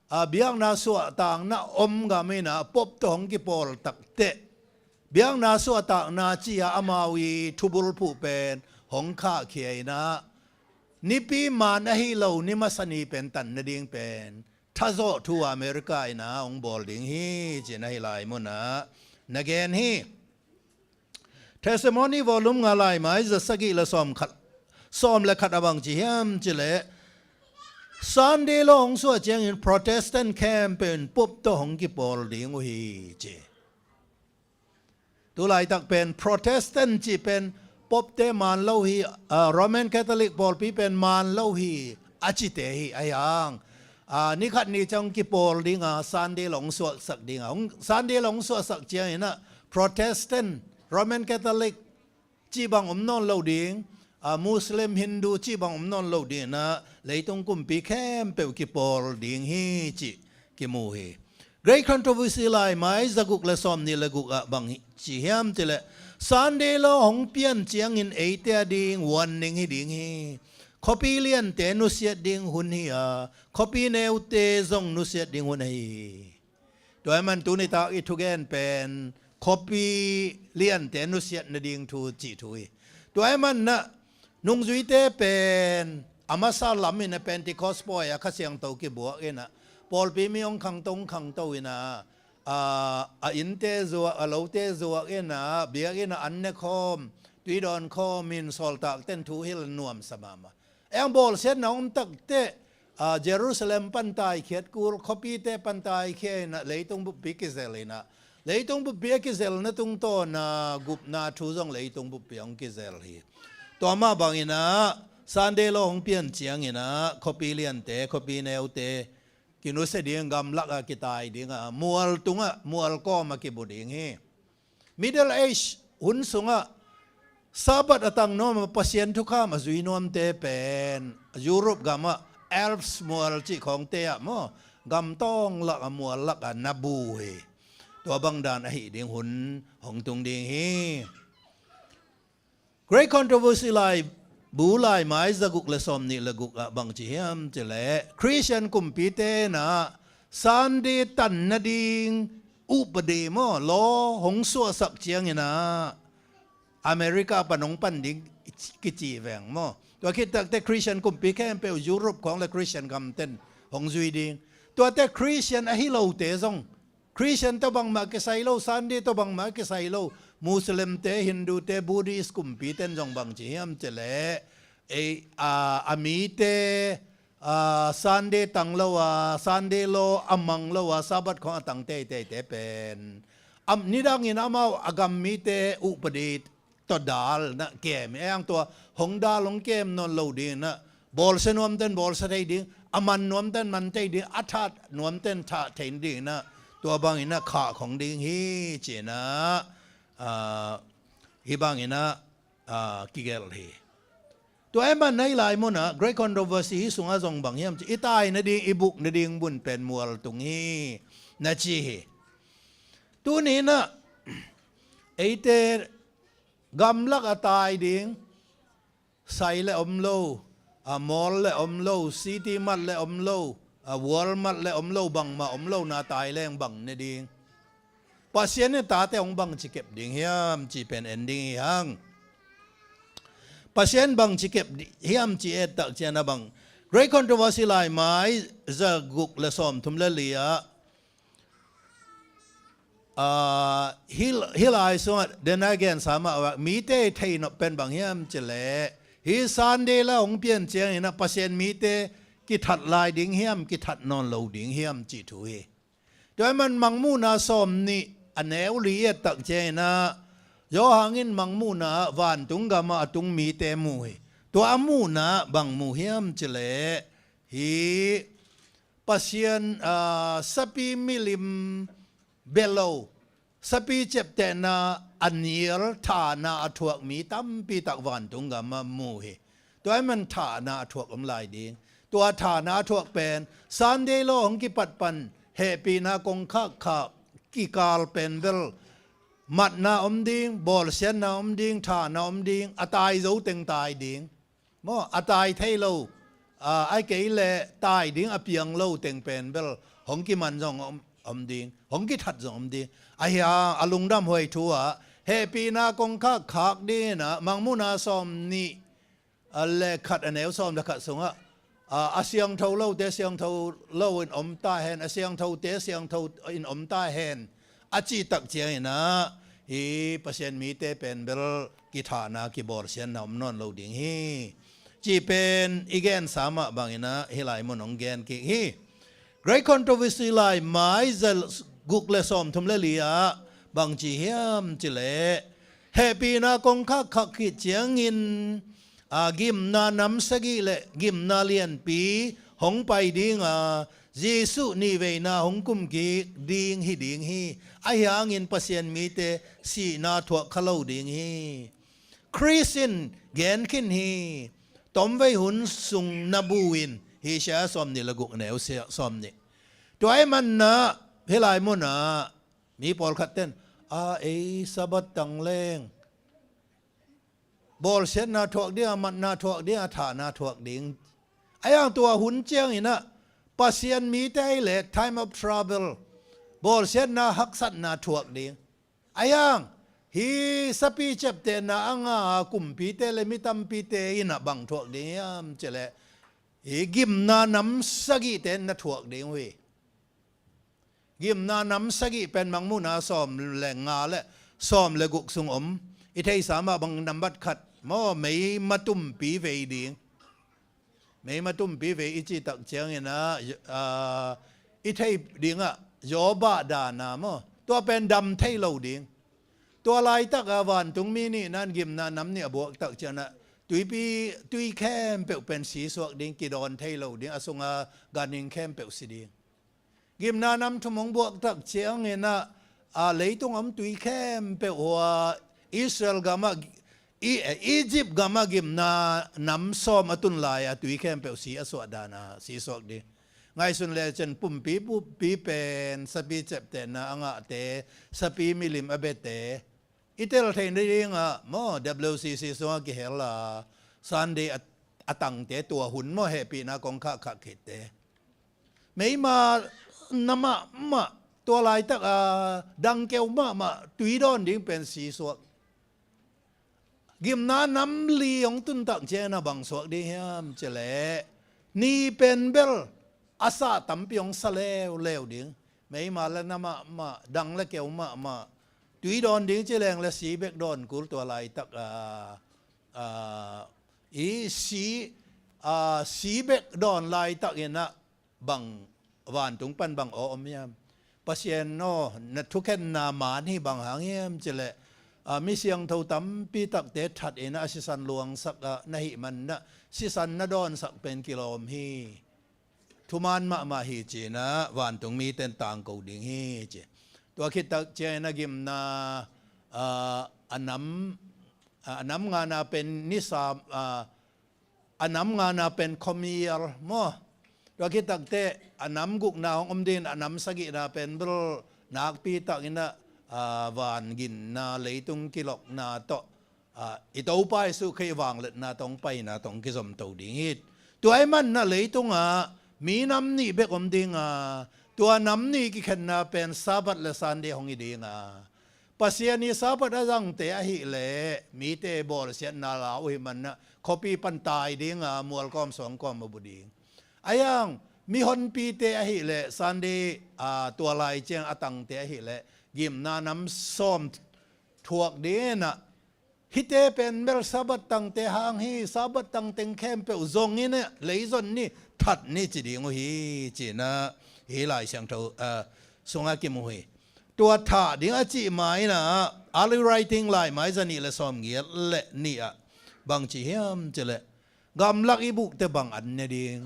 a, biakna suahtakna om gam in a Pope tawh hong kipawl takteh biakna suahtakna ci-a amau i thubulphuh pen hong khahkhia in a, Nipi man ahi lo ni masa ni pen tan nading pen thazawh thu America in a hong bawl ding hi, ci-in a hih lai mun ah na gen hi. Testimony volume nga laimai za sagih le sawm khat, sawm le khat ah bang ci hiam cih leh, Sunday law hong suah ciangin Protestant khempeuh in Pope tawh hong kipawl ding uh hi, ci. Tu laitak pen Protestant cih pen Pope-te man lo hi, a, Roman Catholic pawlpi pen man lo hi, a cite hi. Ahi hang, a, ni khat ni ciang kipawl ding a, Sunday law hong suahsak ding a, hong, Sunday law hong suahsak ciangin a Protestant, Roman Catholic cih bang om nawn lo ding, a, Muslim, Hindu cih bang om nawn lo ding in a, leitung kumpi khempeuh kipawl ding hi cih kimu hi. Great Controversy laimai za guk le sawm nih le guk ah bang hi, ci hiam cih leh, Sunday law hong pian ciangin eite a ding warning hi ding hi. Khuapi liante nusiat ding hun hi a, khuapi neute zong nusiat ding hun ahi hi. Tua ahih man tuni tak i thugen pen khuapi liante nusiat nading thu cih thu hi. Tua ahih man a nungzuite pen a masa lam in a Pentecost pawi a Kha Siangtho kibuak in a, pawlpi mi hong khangto, hong khangto in a, a, a innte zuak, a lote zuak in a, biakinn ah an ne khawm, tui dawn khawm in sawltakte'n thu hilh nuamsa mahmah. Eng bawlsiatna om takteh, a, Jerusalem pan taikhiat kul, khuapite pan taikhia in a, leitung buppi kizel in a, leitung buppi a kizelna tungtawn a gupna thu zong leitung buppi hong kizel hi. Tua mah bang in a, Sunday law hong pian ciangin a, khuapi liante, khuapi neute kinusia ding, gamlak ah kitai ding a, mual tungah, mual kawm ah kibu ding hi. Middle Age hun sungah Sabbath a tang nuam a, Pasian thukham a zui nuamte pen Europe gam ah Alps mual cih khawngte ah maw, gam tawng lak a, mual lak ah na bu hi. Tua bang dan ahih ding hun hong tung ding hi. Great Controversy laibu laimai za guk le sawm nih le guk ah bang ci hiam cih leh, Christian kumpite in a Sunday tan nading upadi maw, law hong suahsak ciangin a, America pan hong pan ding kici veng maw. Tua khit takteh Christian kumpi khempeuh, Europe khawng le Christian gamte'n hong zui ding. Tuate Christian ahi lote zong, Christian tawh bangmah kisai lo, Sunday tawh bangmah kisai lo, Muslimte, Hindute, Buddhist kumpite'n zong bang ci hiam cih leh, ei, a, a mite, a, Sunday tang lo a, Sunday law a mang lo a, Sabbath khawng a tang teiteite pen, am, nidangin amau a gam mite upadi tua dal na kem hi. Ahi hang tua hong dal hong kem nawn lo ding na, bawlsia nuamten bawlsia thei ding, a man nuamten man thei ding, a that nuamten that thei ding na, tua bangin na khah khong ding hi ci na, ah, hih bangin na, ah, kigelh hi. Tua ahih man na hih lai munah Great Controversy hih sungah zong bang hiam ci, i tai nading, i buk nading mun pen mual tung hi na ci hi. Tuni na eite gamlak a tai ding, sai le om lo, a mall le om lo, city mart le om lo, a Walmart le om lo, bangmah om lo na tai leng bang ne ding. Pasian in tate hong bangci kep ding hiam ci pen en ding hi hang. Pasian bangci kep di-, hiam ci et tak ciang a bang, Great Controversy laimai za guk le sawm thum le li ah, ah, hih, hih lai sungah dena gensa mah, mite thei nop pen bang hiam ci leh, hih Sunday la hong pian ciangin a Pasian mite kithat lai ding hiam, kithat nawn lo ding hiam ci thu hi. Tua ahih man Mangmuhna sawm nih a neu li et tak ciangin a, Johan in Mangmuhna ah vantung gamah a tung mite mu hi. Tua a muhna bang mu hiam ci leh, hih Pasian, ah, sapi milim bia lo, sapi ciaptehna a nial, thahna a thuak mi tampi tak vantung gamah mu hi. Tua ahih man thahna a thuak om lai ding. Tua thahna a thuak pen Sunday law hong kipat pan hehpihna kongkhak khak kikal pen bel matna om ding, bawlsiatna om ding, thahna om ding, a tai zo teng tai ding. Maw, a tai thei lo, a, ahih kei leh tai ding a piang lo teng pen bel hong kiman zong om, om ding, hong kithat zong om ding. Ahi hang a lungdam huai thu ah hehpihna kongkhak khak ding in a, Mangmuhna sawm nih, a, le khat a neu sawm le khat sungah, a, a siangtho lote siangtho lo in om ta hen, a siangthote siangtho in om ta hen, a cih tak ciangin a, hih Pasian mite pen bel kithahna kibawlsiatna om nawn lo ding hi. Cih pen i gensa mah bangin a, hih lai mun hong gen kik hi. Great Controversy laimai za guk le sawm thum le li ah bang ci hiam ci leh, hehpihna kongkhak khak khit ciangin, a, gimna nam sagih le gimna lianpi hong pai ding a, Jesuh nihveina hong kum kik ding hi ding hi. Ahi hangin Pasian mite sihna thuak kha lo ding hi. Khrist in gen khin hi. Tomvei hun sung na bu in, hi sia sawm nih le guk neu sia sawm nih. Tua ahih man na hih lai munah mi pawlkhat ten, a, ei Sabbath tang leng bawlsiatna thuak ding, a matna thuak ding, a thahna thuak ding. Ahi hang tua hun ciangin a, Pasian mite ahih leh time of trouble, bawlsiatna haksatna thuak ding. Ahi hang hih sapi ciaptehna a ngah a kumpite le mi tampite in a bang thuak ding hiam ci leh, hih gimna nam sagihte in na thuak ding uh hi. Gimna nam sagih pen Mangmuhna sawm le nga le sawm le guk sung om. I theihsa mah bang, nambat khat maw, meima tumpi vei ding. Meima tumpi vei i cih tak ciangin a, a, i theih ding ah Job a dan a maw, tua pen dam thei lo ding. Tua laitak a vantung mi nih nan gimna nam nih a buak tak ciangin a, tuipi, tui khempeuh pen si suak ding, kidawn thei lo ding, a sung a ganhing khempeuh si ding. Gimna nam thum hong buak tak ciangin a, a, leitung a om tui khempeuh hua, Israel gam ah, i, Egypt gam ah gimna nam sawm a tun lai a tui khempeuh si a suah dan a si suak ding. Ngaihsun lecin pumpi, pumpi pen sapi ciaptehna a ngahte, sapi milim a biate, i tel theih nading ah maw, W C C sungah kihel a, Sunday a, a tangte tua hun maw, hehpihna kongkhak khak khitte. Meima na mahmah, tua laitak a dangkeu mahmah, tui dawn ding pen si suak. Gimna nam li hong tun tak ciangin a bang suak ding hiam ci leh, ni pen bel a sah tampi hong sa leuleu ding. Meima le na mahmah, dang le keu mahmah, tui dawn ding ci leng le si bek dawn kul. Tua laitak a, a, i si, a, si bek dawn laitakin a, bang, vantung pan bang aw om hiam? Pasian aw, na thukhenna man hi, bang hang hiam ci leh, a, mi siangtho tampi takte that in a sisan luangsak a na hih manah sisan na dawnsak pen kilawm hi. Thuman mahmah hi ci-in ah vantung mite in tangko ding hi ci. Tua khit tak ciangin a gimna, a, a nam, a, a nam ngana pen nisa, a, a nam ngana pen khuamial maw. Tua khit takteh a nam gukna hong om dingin a nam sagihna pen bel nakpi takin ah, a, van ginna leitung kilokna tawh, a, i Topa Jesuh Khrih vangliatna tawh hong paina tawh hong kizomto ding hi. Tua ahih manin ah leitungah minam nih bek om ding a, tua nam nih kikhenna pen Sabbath le Sunday hong hi ding a, Pasian i Sabbath a zangte ahih leh mite bawlsiatna la uh ahih manin ah khuapi pan tai ding a, mual kawm suang kawm a bu ding. Ahi hang mihonpite ahih leh Sunday, a, tua lai ciang a tangte ahih leh gimna nam sawm thuak dingin ah, hihte pen bel Sabbath tangte hang hi, Sabbath tang teng khempeuh zong in ah lei zon ni, that ni ci ding uh hi ci-in ah hih Lai Siangtho, a, sungah kimu hi. Tua that ding a cih ma-in ah, Early Writing laimai zanih le sawmgiat le nih ah bang ci hiam cih leh, gamlak i buhte bang an ne ding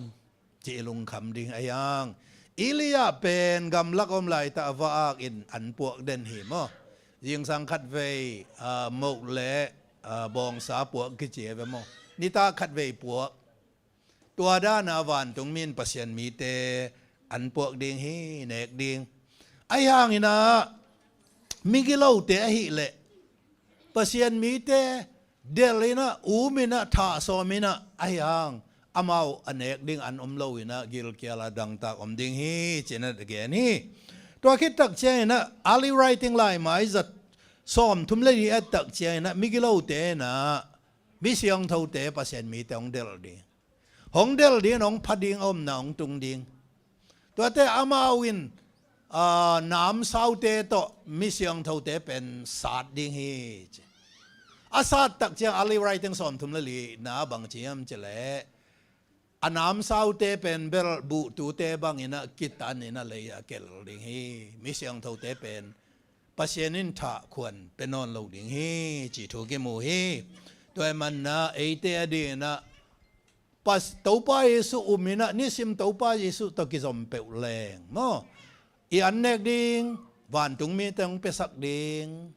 ci i lungkham ding ahi hang. Elijah pen gamlak om laitak a va-ak in an puak den hi maw. Zingsang khatvei, a, moh le, a, bawngsa puak kici hi ve maw. Nitak khatvei puak. Tua dan a vantung mi in Pasian mite an puak ding hi, nek ding. Ahi hangin ah migilote ahih leh Pasian mite delh in ah, um in ah, thah sawm in ah, ahi hang amau a nek ding an om lo in ah gilkial a dangtak om ding hi ci-in ah gen hi. Tua khit tak ciangin ah Early Writing laimai zat sawmthum le nih et tak ciangin ah migilote in ah mi siangthote Pasian mite hong delh ding. Hong delh ding, hong pha ding, a omna hong tung ding. Tuate amau in, a, namsaute tawh mi siangthote pen sat ding hi ci. A sat tak ciang Early Writing sawmthum le lina bang ci hiam cih leh, a namsaute pen bel buhtute bangin ah kitan in ah lei ah kel ding hi. Mi siangthote pen Pasian in thah khuan pia nawn lo ding hi ci thu kimu hi. Tua ahih manin ah eite a dingin ah Pas-, Topa Jesuh um in ah nisim Topa Jesuh tawh kizom peuh leng maw, i an nek ding, vantung mite hong piasak ding,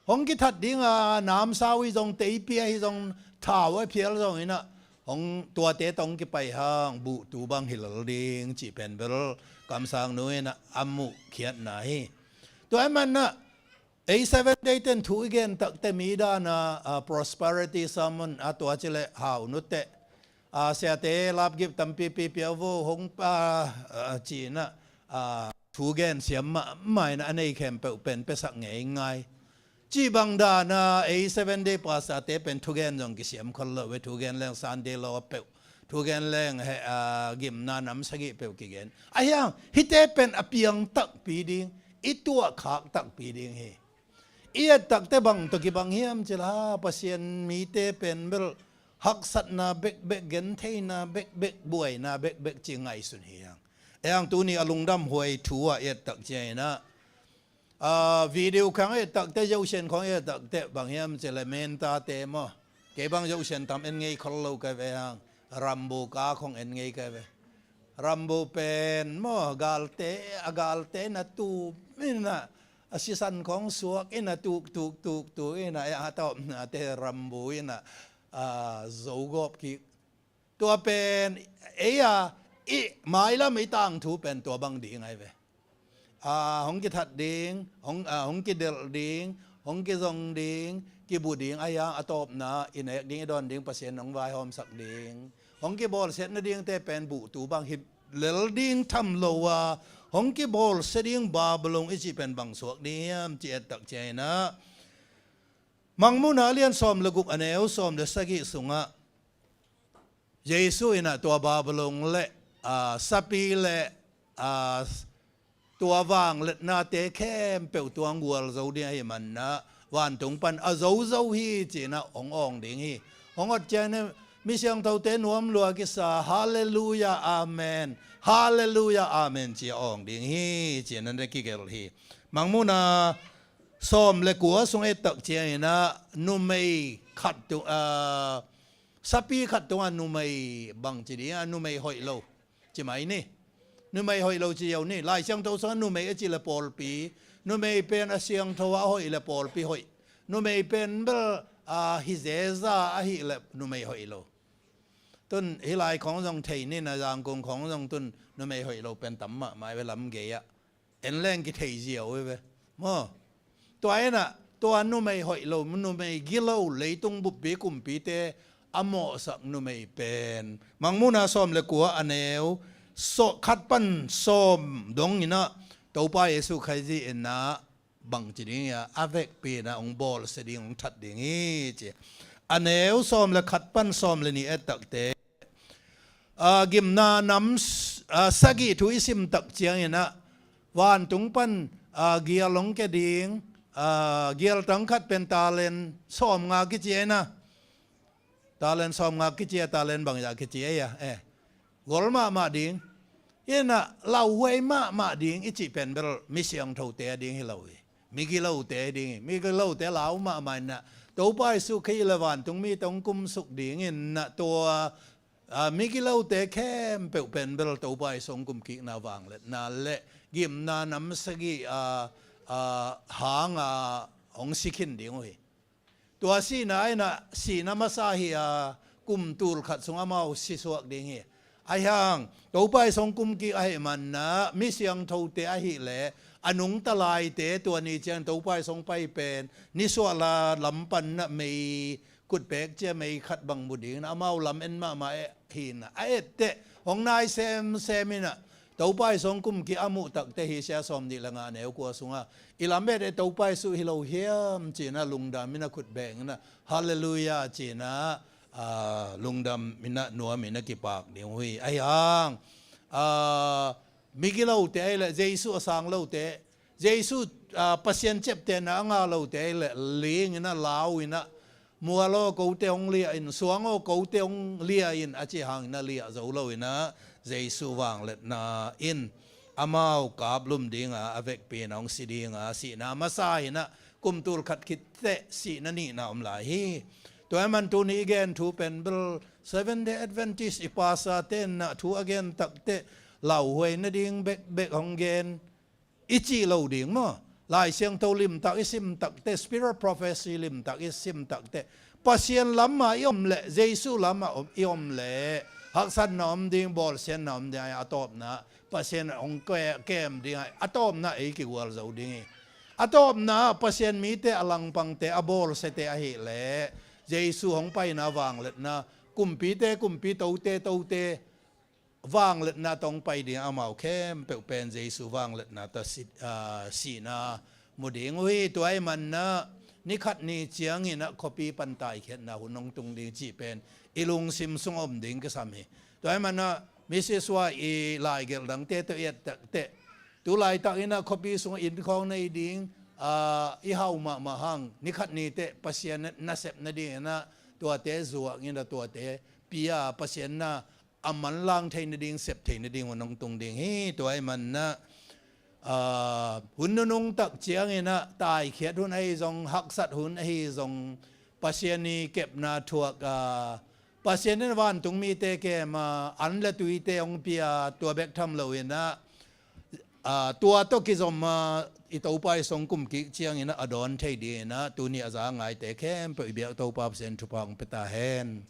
hong kithat ding a, namsau hi zong, teipi ahi zong, thau a phial zong in ah, hong tuate tawh hong kipai hang buhtu bang hi lel ding cih pen bel kamsangnu in ah a muhkhiatna hi. Tua ahih manin ah ei Seven Day ten thu i gen takteh mi dan a, a, prosperity sermon a, tua ci leh hau nuteh, a, siate lapgip tampipi pia vo hong, a, a, ci-in ah, a, thugen siam mahmah in ah a nei khempeuh pen piasak ngeingai. Cih bang dan a ei Seven Day pastorte pen thugen zong kisiam khol lo ve, thugen leng Sunday law peuh, thugen leng he, a, gimna nam sagih peuh kigen. Ahi hang hihte pen a piang takpi ding, i tuahkhak takpi ding hi. I et takteh bang tawh kibang hiam cih leh, Pasian mite pen bel haksatna bekbek, gentheihna bekbek, buaina bekbek ci ngaihsun hi hang. Ahi hang tuni a lungdam huai thu a i et tak ciangin ah, a, video khawng i et takteh, Zosian khawng i et takteh bang hiam cih leh, Mentate maw, kei bang Zosian tam en ngei khol lo ka ve hang, Rambo ka khawng en ngei ka ve. Rambo pen maw, galte, a galte in ah tum in ah, a sisan khawng suak in ah, tuk tuk tuk tuk in ah, a tawpnate Rambo in ah, a, zogawp kik. Tua pen ei a, i mailam i tangthu pen tua bang ding ahi ve. A, hong kithat ding, hong, a, hong kidelh ding, hong kizong ding, kibu ding, ahi hang a tawpna i nek ding, i dawn ding Pasian hong vaihawmsak ding, hong kibawlsiat nadingte pen buhtu bang hi lel ding tham lo a, hong kibawlsia ding Babylon i cih pen bang suak ding hiam cih et tak ciangin ah, Mangmuhna a lian sawm le guk, a neu sawm le sagih sungah Jesuh in ah tua Babylon le, a, sapi le, a, tua vangliatnate khempeuh tua hong gualzo ding ahih manin ah, vantung pan a zozo hi ci-in ah hong awng ding hi. Hong awt ciangin ah mi siangthote nuam lua kisa, Halleluiah, Amen, Halleluiah, Amen ci-a awng ding hi ci-in ah na kigelh hi. Mangmuhna Sawm le kua sung et tak ciangin ah numei khat tung, ah, sapi khat tungah numei bangci ding a numei hoih lo ci mai ni. Numei hoih lo ci yo ni. Lai Siangtho sungah numei a cih le pawlpi, numei pen a siangtho a hoih le pawlpi hoih. Numei pen bel, ah, hi zeza ahih le numei hoih lo. Tun hih lai khong zong thei ni na, Zangkong khong zong tun numei hoih lo pen tam mahmah ve lam gei ah. En leng kithei ziau ve. Maw? Tua in ah, tua numei hoih lo, numei gilo, leitung buppi kumpite a mawhsak numei pen. Mangmuhna sawm le kua a neu, sawh, khat pan sawm dong in ah, Topa Jesuh Khazih in ah, bangci ding hi a, a vekpi in ah hong bawlsia ding, hong that ding hi ci. A neu sawm le khat pan sawm le nih et takte, ah, gimna nam s-, ah, sagih thu i sim tak ciangin ah, vantung pan, ah, gial hong kia ding, ah, gial tang khat pen talent sawmnga kici ei na. Talent sawmnga kici a, talent bangzah kici ei a, eh. Gol mahmah ding. In ah lauhuai mahmah ding i cih pen bel mi siangthote a ding hi lo hi. Migilote a ding hi. Migilote lau mahmah in ah, Topa Jesuh Khrih le vantung mite hong kumsuk ding in ah tua, ah, migilote khempeuh pen bel Topa Jesuh hong kumkikna vangliatna le gimna nam sagih, ah, ah, hang a hong si khin ding uh hi. Tua sihna in ah, sihna masa hi a, kum tul khat sung amau sisuak ding hi. Ahi hang, Topa Jesuh hong kumkik ahih man ah, mi siangthote ahih leh, a nungta laite tua ni ciang Topa Jesuh hong pai pen, nisuahna lam pan ah mei, khutbek cia mei khat bang mu ding in ah, amau lam en mahmah eh hi in ah, a etteh, hong nai semsem in ah, Topa Jesuh hong kumkik a muh takte hi sia sawm nih le nga neu kua sungah, i lam et eh Topa Jesuh hi lo hiam ci in ah lungdam in ah khutbeng in ah, Halleluiah ci in ah, ah, lungdam in ah nuam in ah kipak ding uh hi. Ahi hang, ah, migilote ahih leh, Jesuh a sang lote, Jesuh, ah, Pasian ciaptehna a ngah lote ahih leh, ling in ah, lau in ah, mual aw, kote hong liah in, suang aw, kote hong liah in, a cih hangin a liah zo lo in ah, Jesuh vangliatna in amau kaplum ding a, a vekpi in ah hong si ding a, sihna masa hi in ah, kum tul khat khit teh sihna nihna om lai hi. Tua ahih man tuni i gen thu pen bel Seventh Day Adventist i pastorte in ah thu a gen tak teh lauhuai nading bekbek hong gen i cih lo ding maw? Lai Siangtho limtak i sim tak teh, Spirit of Prophecy limtak i sim tak teh, Pasian lam ah i om leh, Jesuh lam ah om, i om leh, haksatna om ding, bawlsiatna om ding, a tawpna Pasian hong ke-, kem ding, a tawpna ei kigual zo ding hi. A tawpna Pasian mite, a langpangte, a bawlsiate ahih leh, Jesuh hong paina vangliatna, kumpite kumpi, tote tote vangliatna tawh hong pai ding, amau khempeuh pen Jesuh vangliatna tawh si-, ah, sihna mu ding uh hi. Tua ahih man ah, ni khat ni ciangin ah khuapi pan taikhiatna hun hong tung ding cih pen i lungsim sung om ding kisam hi. Tua ahih man ah, Missis Wai i laigelh dangte tawh i et tak teh, tu laitak in ah khuapi sungah inn khawng nei ding, ah, i hau mahmah hang, ni khat ni teh Pasian nasep nading in ah tuate zuak in ah, tuate pia, Pasian na a manlang thei nading, sep thei nading hun hong tung ding hi. Tua ahih man ah, ah, hun nunung tak ciangin ah, taikhiat hun ahi zong, haksat hun ahi zong, Pasian i kepna thuak, ah, Pasian in vantung mite kem a, an le tuite hong pia, tua bek tham lo in ah, ah, tua tawh kizom a, i Topa Jesuh hong kumkik ciangin ah a dawn thei dingin ah, tuni a za ngaite khempeuh i biak Topa Pasian thupha hong pia ta hen.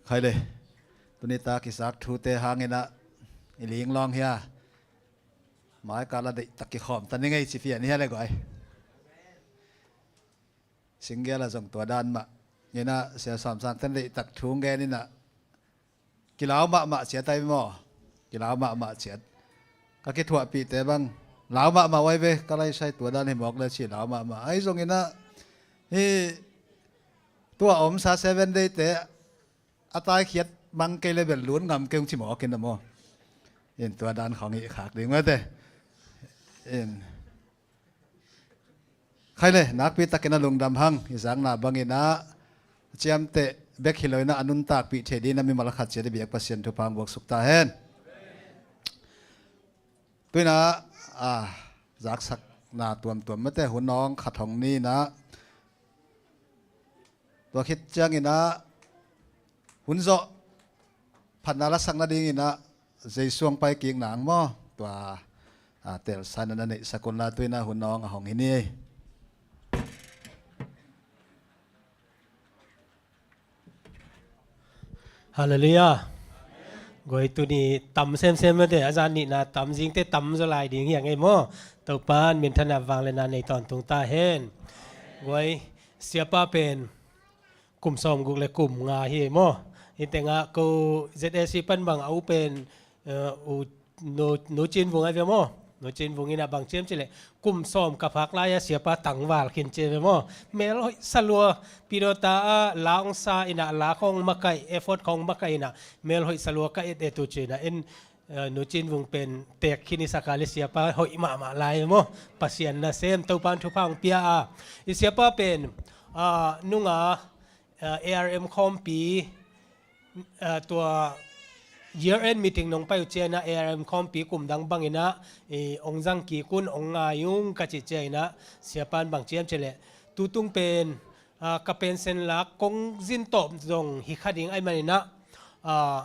Khai le. Tuni tak i sak thute hangin ah i linglawng hi a, mai kal a deihtak kikhawm ta ni ngei ci pian hi a le guai. Singgel a zong tua dan mah. Ina Sia Suam Sang ten deihtak thu gen in ah, kilau mahmah ciat ai maw? Kilau mahmah ciat. Ka kithuahpihte bang, lau mahmah ai ve, ka laisai tua dan hi mawk le ci lau mahmah. Ahi zongin ah, hi tua omsa Seven Day te a taikhiat mang kei le bel lun ngam kei ung ci mawk in ah maw? In tua dan khawng i khak ding mate. In khai le nakpi takin a lungdam hang, i zakna bangin ah ciamteh bek hi lo in ah a nuntakpih thei dingin a mimal khat ciat i biak Pasian thupha hong buaksuk ta hen. Tu in ah, a, zaksakna tuamtuam mate hun hong khat hong ni in ah, tua khit ciangin ah hun zawh phatna lasak nadingin ah Jesu hong pai kik nang maw, tua, a, telsa in ah na neihsak un la, tu in ah hun hong a hong hi ni. Halleluiah. Guai, tuni tam semsem mate, a zan nihna tam, zingte tam zaw lai ding hi a ngei maw. Topa'n minthanna vangliatna nei tawntung ta hen. Guai, siapa pen kum sawmguk le kum nga hi maw. Hih tengah ko Z A C pan bang a u pen, eh, u Nu, Nu Cin Vung ai ve maw. Nu Cin Vung in ah bang ciam cih leh kum sawm ka phak lai-a siapa tangval khin ci ai ve maw. Mel hoih sa lua, pidawta ah la hong sa in ah, la khawng makaih, effort khawng makaih in ah, mel hoih sa lua ka et et uh ci in ah, en, eh, Nu Cin Vung pen teek khin i sak a leh siapa hoih mahmah lai maw. Pasian nasem, Topa'n thupha hong pia a. I siapa pen, ah, nunga, ah, A R M khawmpi, ah, tua year end meeting nong pai uh ciangin ah A R M khawmpi kum dang bangin ah, eh, hong zang kik un, hong ngai ung ka cih ciangin ah, siapa'n bang ciam cih leh, tutung pen, ah, ka pension lak kong zin tawp zong hi kha ding ahih manin ah, ah,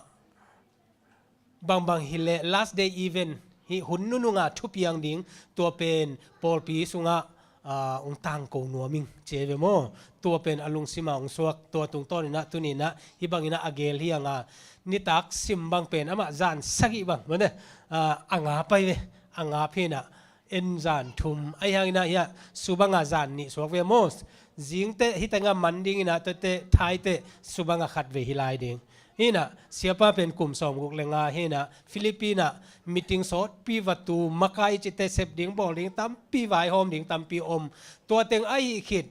bangbang hi leh last day event, hih hun nunung a thupiang ding, tua pen pawlpi sungah, ah, hong tangko nuam ing ci ai ve maw. Tua pen a lungsim ah hong suak, tua tungtawn in ah tuni in ah hih bangin ah a gel hi hang a, nitak sim bang pen amah zan sagih bang mate, ah, a ngap ai ve, a ngap hi in ah, en zan thum, ahih hangin ah hiah subang ah zan nih suak ve maw. Zingteh hih tengah man dingin ah, tuateh thaiteh subang ah khat vei hi lai ding. Hi in ah, siapa pen kum sawmguk le nga hi in ah, Philippines ah meeting sawtpi va tu, makai cihte sep ding, bawl ding tampi, vaihawm ding tampi om. Tua teng ahih khit,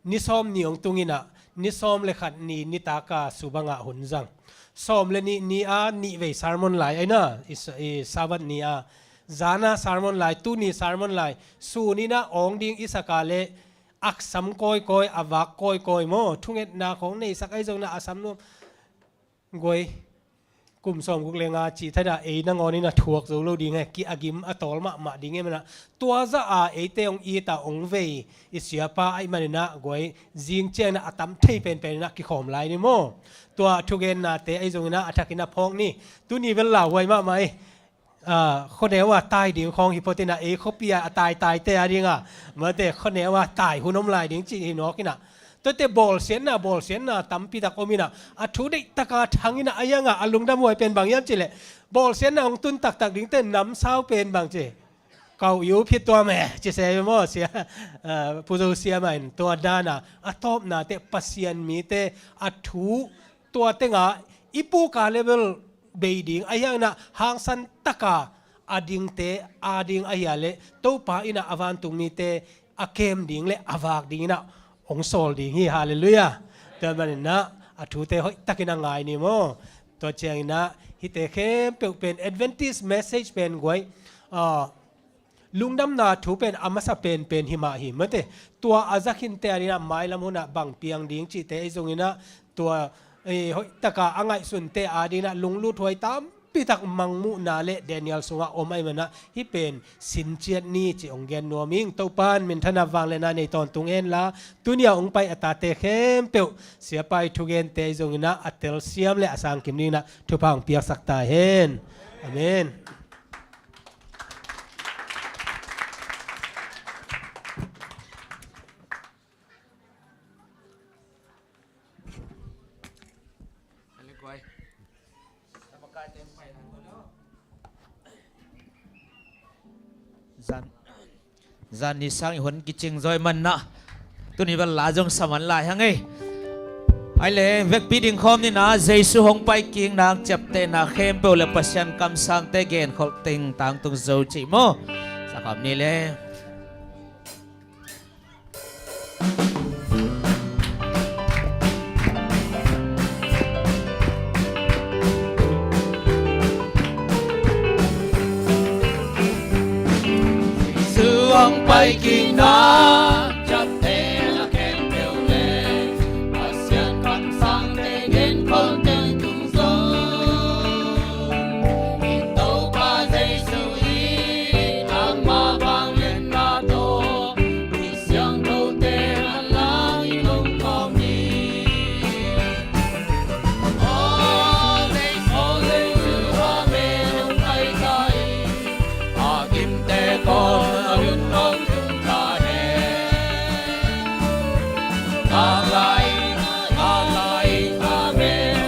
ni sawm ni hong tung in ah, ni sawm le khat ni, nitak a subang ah hun zang. Sawm le nih ni a nih vei sermon lai ai na, i sa-, i Sabbath ni a. Zan a sermon lai, tuni sermon lai, sun in ah awng ding i sak a leh, a sam kawikawi, a vak kawikawi maw, thungetna khawng neisak ahi zongin ah a sam nuam. Guai, kum sawmguk le nga cih thadah ei nangawn in a thuak zo lo ding e, ki a gim a tawl mahmah ding e maw. Tua zah a eite hong it a hong vei i siapa ahih manin ah guai, zing ciangin ah a tam thei penpen in ah kikhawm lai ni maw. Tua thugennate ahi zongin ah a thakin a phawk ni. Tuni bel lauhuai mahmah e. Ah, khuaneu a tai ding khawng hi phot in ah, ei khuapi a, a taitaite a ding a, mate khuaneu a tai hun om lai ding cih hi nawk in ah. Tuate bawlsiatna, bawlsiatna tampi tak om in ah, a thu deih tak a thang in ah, a hiang a, a lungdamhuai pen bang hiam cih leh, bawlsiatna hong tun taktak dingte namsau pen bang ci, kau i up hi tuam e, ci se maw sia, ah, Pu Zo Siam in tua dan a, a tawpna teh Pasian mite a thu tua teng a i puk a leh bel bei ding, a hiang in ah hangsan tak a a dingte a ding ahi a leh Topa in ah a vantung mite a kem ding le a vak ding in ah hong sawl ding hi. Halleluiah. Tua manin ah a thute hoih takin a ngai ni maw. Tua ciangin ah hihte khempeuh pen Adventist message pen guai, ah, lungdamna thu pen a masa penpen hi mah hi mate. Tua a za khinte a ding in ah mailam hun ah bang piang ding cihte ahi zongin ah, tua, eh, hoih tak a a ngaihsunte a ding in ah lunglut huai tampi tak Mangmuhna le Daniel sungah om ahih manin ah hih pen sinciat ni cih hong gen nuam ing. Topa'n minthanna vangliatna nei tawntung hen la, tuni a hong pai a tate khempeuh siapa i thugente ahi zongin ah a telsiam le a sangkim dingin ah thupha hong piaksak ta hen. Amen. Zan, zan ni sang i hun kicing zaw ahih manin ah tuni bel la zong sa man lai hang ei. Ai le, vekpi ding khawm ni in ah, Jesu hong pai kik nang ciaptehna khempeuh le Pasian kamsangte genkholh teng tangtung zo cih maw. Sa khawm ni le. Hong pai kik na, ciaptehna khempeuh le Pasian kamsangte genkholhte tung zo. I Topa Jesuh in ama vangliatna tawh mi siangthote manlangin hong khawm hi. Aw Jesuh, aw Jesuh, amen, hong pai ta hi. A gimte kawl a hun hong tung ta hen. Amen, amen,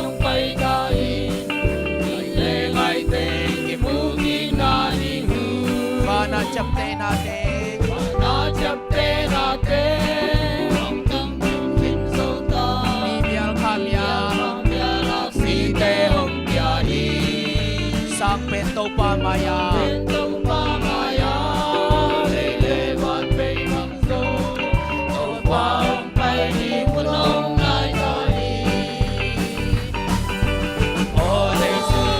hong pai ta hi. Ngaih le ngaihte kimu kik nading uh. Vana ciaptehnate, vana ciaptehnate hong tangkim khin zo ta. Mi bial kha mial, mi bial kha mial, aksite hong pia hi. Sang pen Topa mai-ah, pen Topa mai-ah, lei le van bei mang zo. Topa hong pai ding hun hong nai ta hi. Aw Jesuh,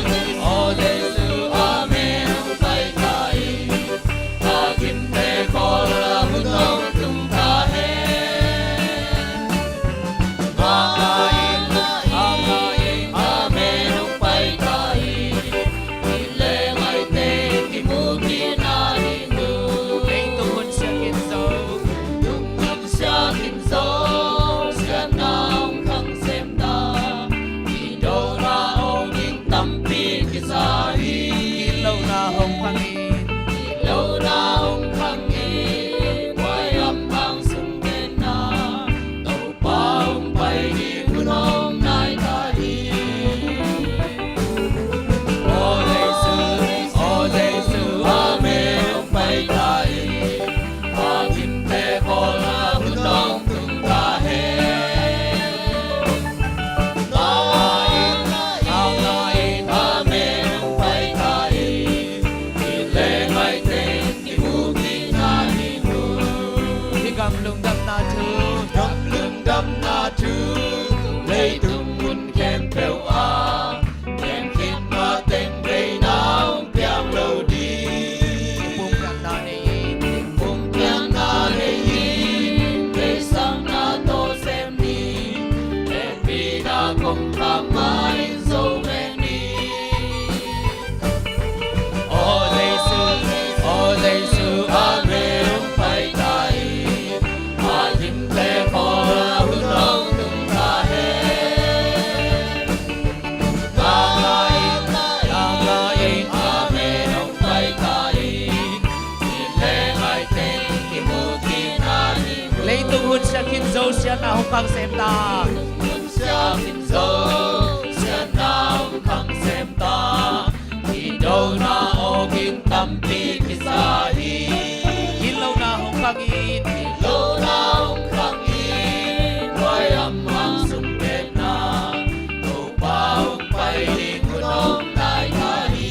aw Jesuh, amen, hong pai ta hi. A gimte kawl a hun hong tung ta hen. Amen, amen, hong pai ta hi. Ngaih le ngaihte kimu kik nading uh. Leitung hun siat khin zo, leitung hun siat khin zo, siatna hong khang sem ta. Kidona aw ding tampi kisa hi. Gitlohna hong khang in, gitlohna hong khang in, buai lam hang sung genna, Topa hong pai ding hun hong nai ta hi. Aw Jesuh, aw Jesuh, amen, hong pai ta hi. A gimte kawl a hun hong tung ta hen. Amen, amen, hong pai ta hi. Ngaih le ngaihte kimu kik nading uh. Hih gam lungdamna thu, gam lungdamna thu, leitung mun khempeuh ah, khempeuh ah teng veina hong piang lo ding. Pumpiakna nei in, pumpiakna nei in, beisakna tawh sem ni, hehpihna kongkhak ma-in zo ve ni. Aw Jesuh, aw Jesuh, amen, hong pai ta hi. A gimte kawl a hun hong tung ta hen. Amen, amen, hong pai ta hi. Ngaih le ngaihte kimu kik nading uh. Leitung hun siat khin zo, siatna hong khang sem ta. Hun siat khin zo, siatna hong khang sem ta. Kidona aw ding tampi kisa hi. Gitlohna hong khang in, gitlohna hong khang in, buai lam hang sung genna, Topa hong pai ding hun hong nai ta hi.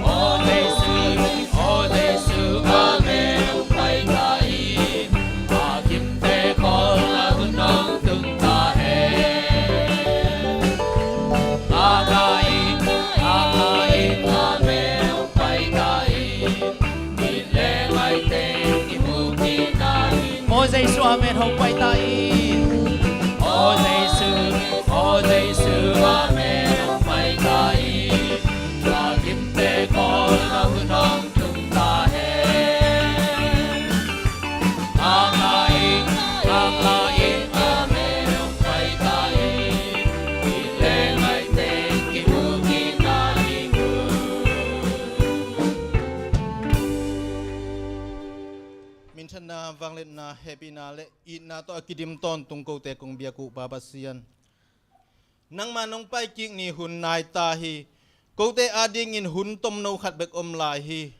Aw Jesuh, aw Jesuh, amen, hong pai ta hi. A gimte kawl a hun hong tung ta hen. Amen, amen, hong pai ta hi. Ngaih le ngaihte kimu kik nading uh. Aw Jesuh, amen, hong pai ta hi. Aw Jesuh, aw Jesuh, amen, hong pai ta hi. A gimte kawl a hun hong tung ta hen. Amen, amen, hong pai ta hi. Ngaih le ngaihte kimu kik nading uh. Minthanna, vangliatna, hehpihna le itna tawh a kidim tawntung kote kong biak uh Pa Pasian, nangmah nong pai kik ni hun nai ta hi. Kote adingin hun tomno khat bek om lai hi.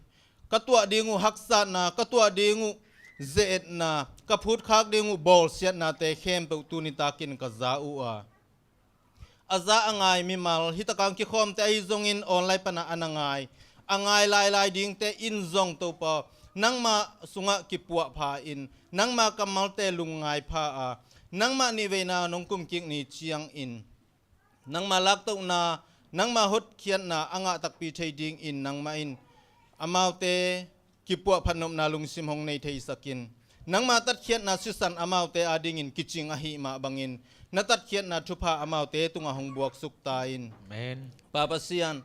Ka tuah ding uh haksatna, ka tuah ding uh ze-etna, ka phutkhak ding uh bawlsiatnate khempeuh tuni takin ka za uh a, a za a ngai mimal, hih takah kikhawmte ahi zongin online panah a na ngai, a ngai lailai dingte in zong Topa, nangmah sungah kipuahpha in, nangmah kammalte lungngaipha a, nangmah nihveina nong kumkik ni ciangin nangmah laktohna, nangmah hotkhiatna a ngah takpi thei dingin nangmah in amaute kipuah phatnopna lungsim hong nei theisakin, nangma tatkhiatna sisan amaute adingin kicing ahih mah bangin, na tatkhiatna thupha amaute tungah hong buaksuk ta in. Amen. Pa Pasian,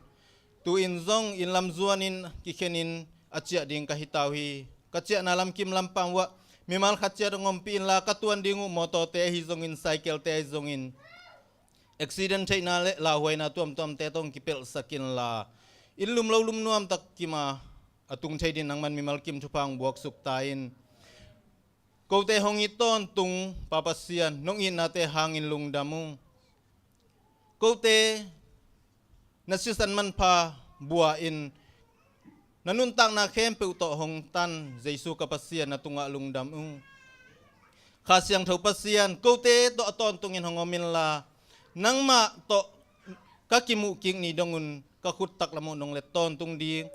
tu-in zong inn lam zuanin kikhenin a ciah ding ka hi ta uh hi. Ka ciahna lamkim lampang uah mimal khat ciat hong ompih inla, ka tuan ding uh mawtawte ahi zongin, cycle-te ahi zongin, accident theihna le lauhuaina tuamtuamte tawh kipelhsak inla, inn lum lo lum nuamtak kim a, a tung thei dingin nangman mimal kim thupha hong buaksuk ta in. Kote hong it tawntung, Pa Pasian, nong itnate hangin lungdam ung. Kote na sisan manpha bua-in, na nuntakna khempeuh tawh hong tan Jesu ka Pasian, na tungah lungdam ung. Kha Siangtho Pasian, kote tawh a tawntungin hong om inla, nangmah tawh ka kimuh kik ni dongun ka khut taklam uh nong let tawntung ding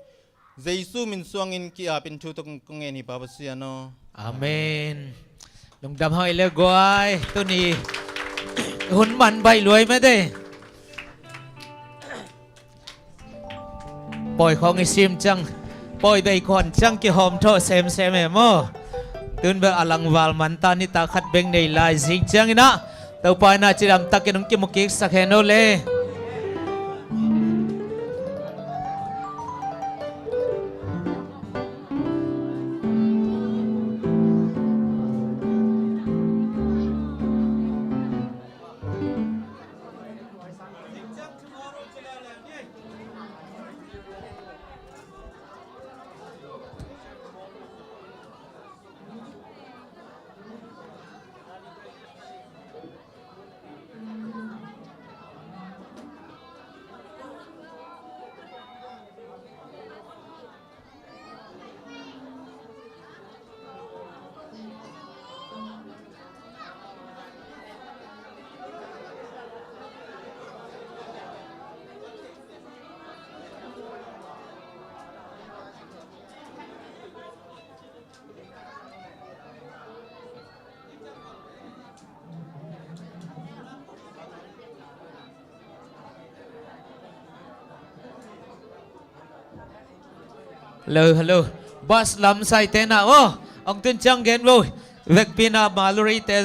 Jesu min suangin ki-apin thu tawh kong ngen hi, Pa Pasian aw. Amen. Lungdam hang ei le guai. Tuni hun man baih luai mate. Pawi khawng i sim ciang, pawi bei khawn ciang kihawm thawh semsem e maw. Tun bel a langval man ta, nitak khat bek nei lai zing ciangin ah, Topa in ah cidamtakin hong kimu kiksak hen aw le. Hello, hello. Bus lam saite na, oh, ong tun ciang gen vo. Vekpi na Mallory te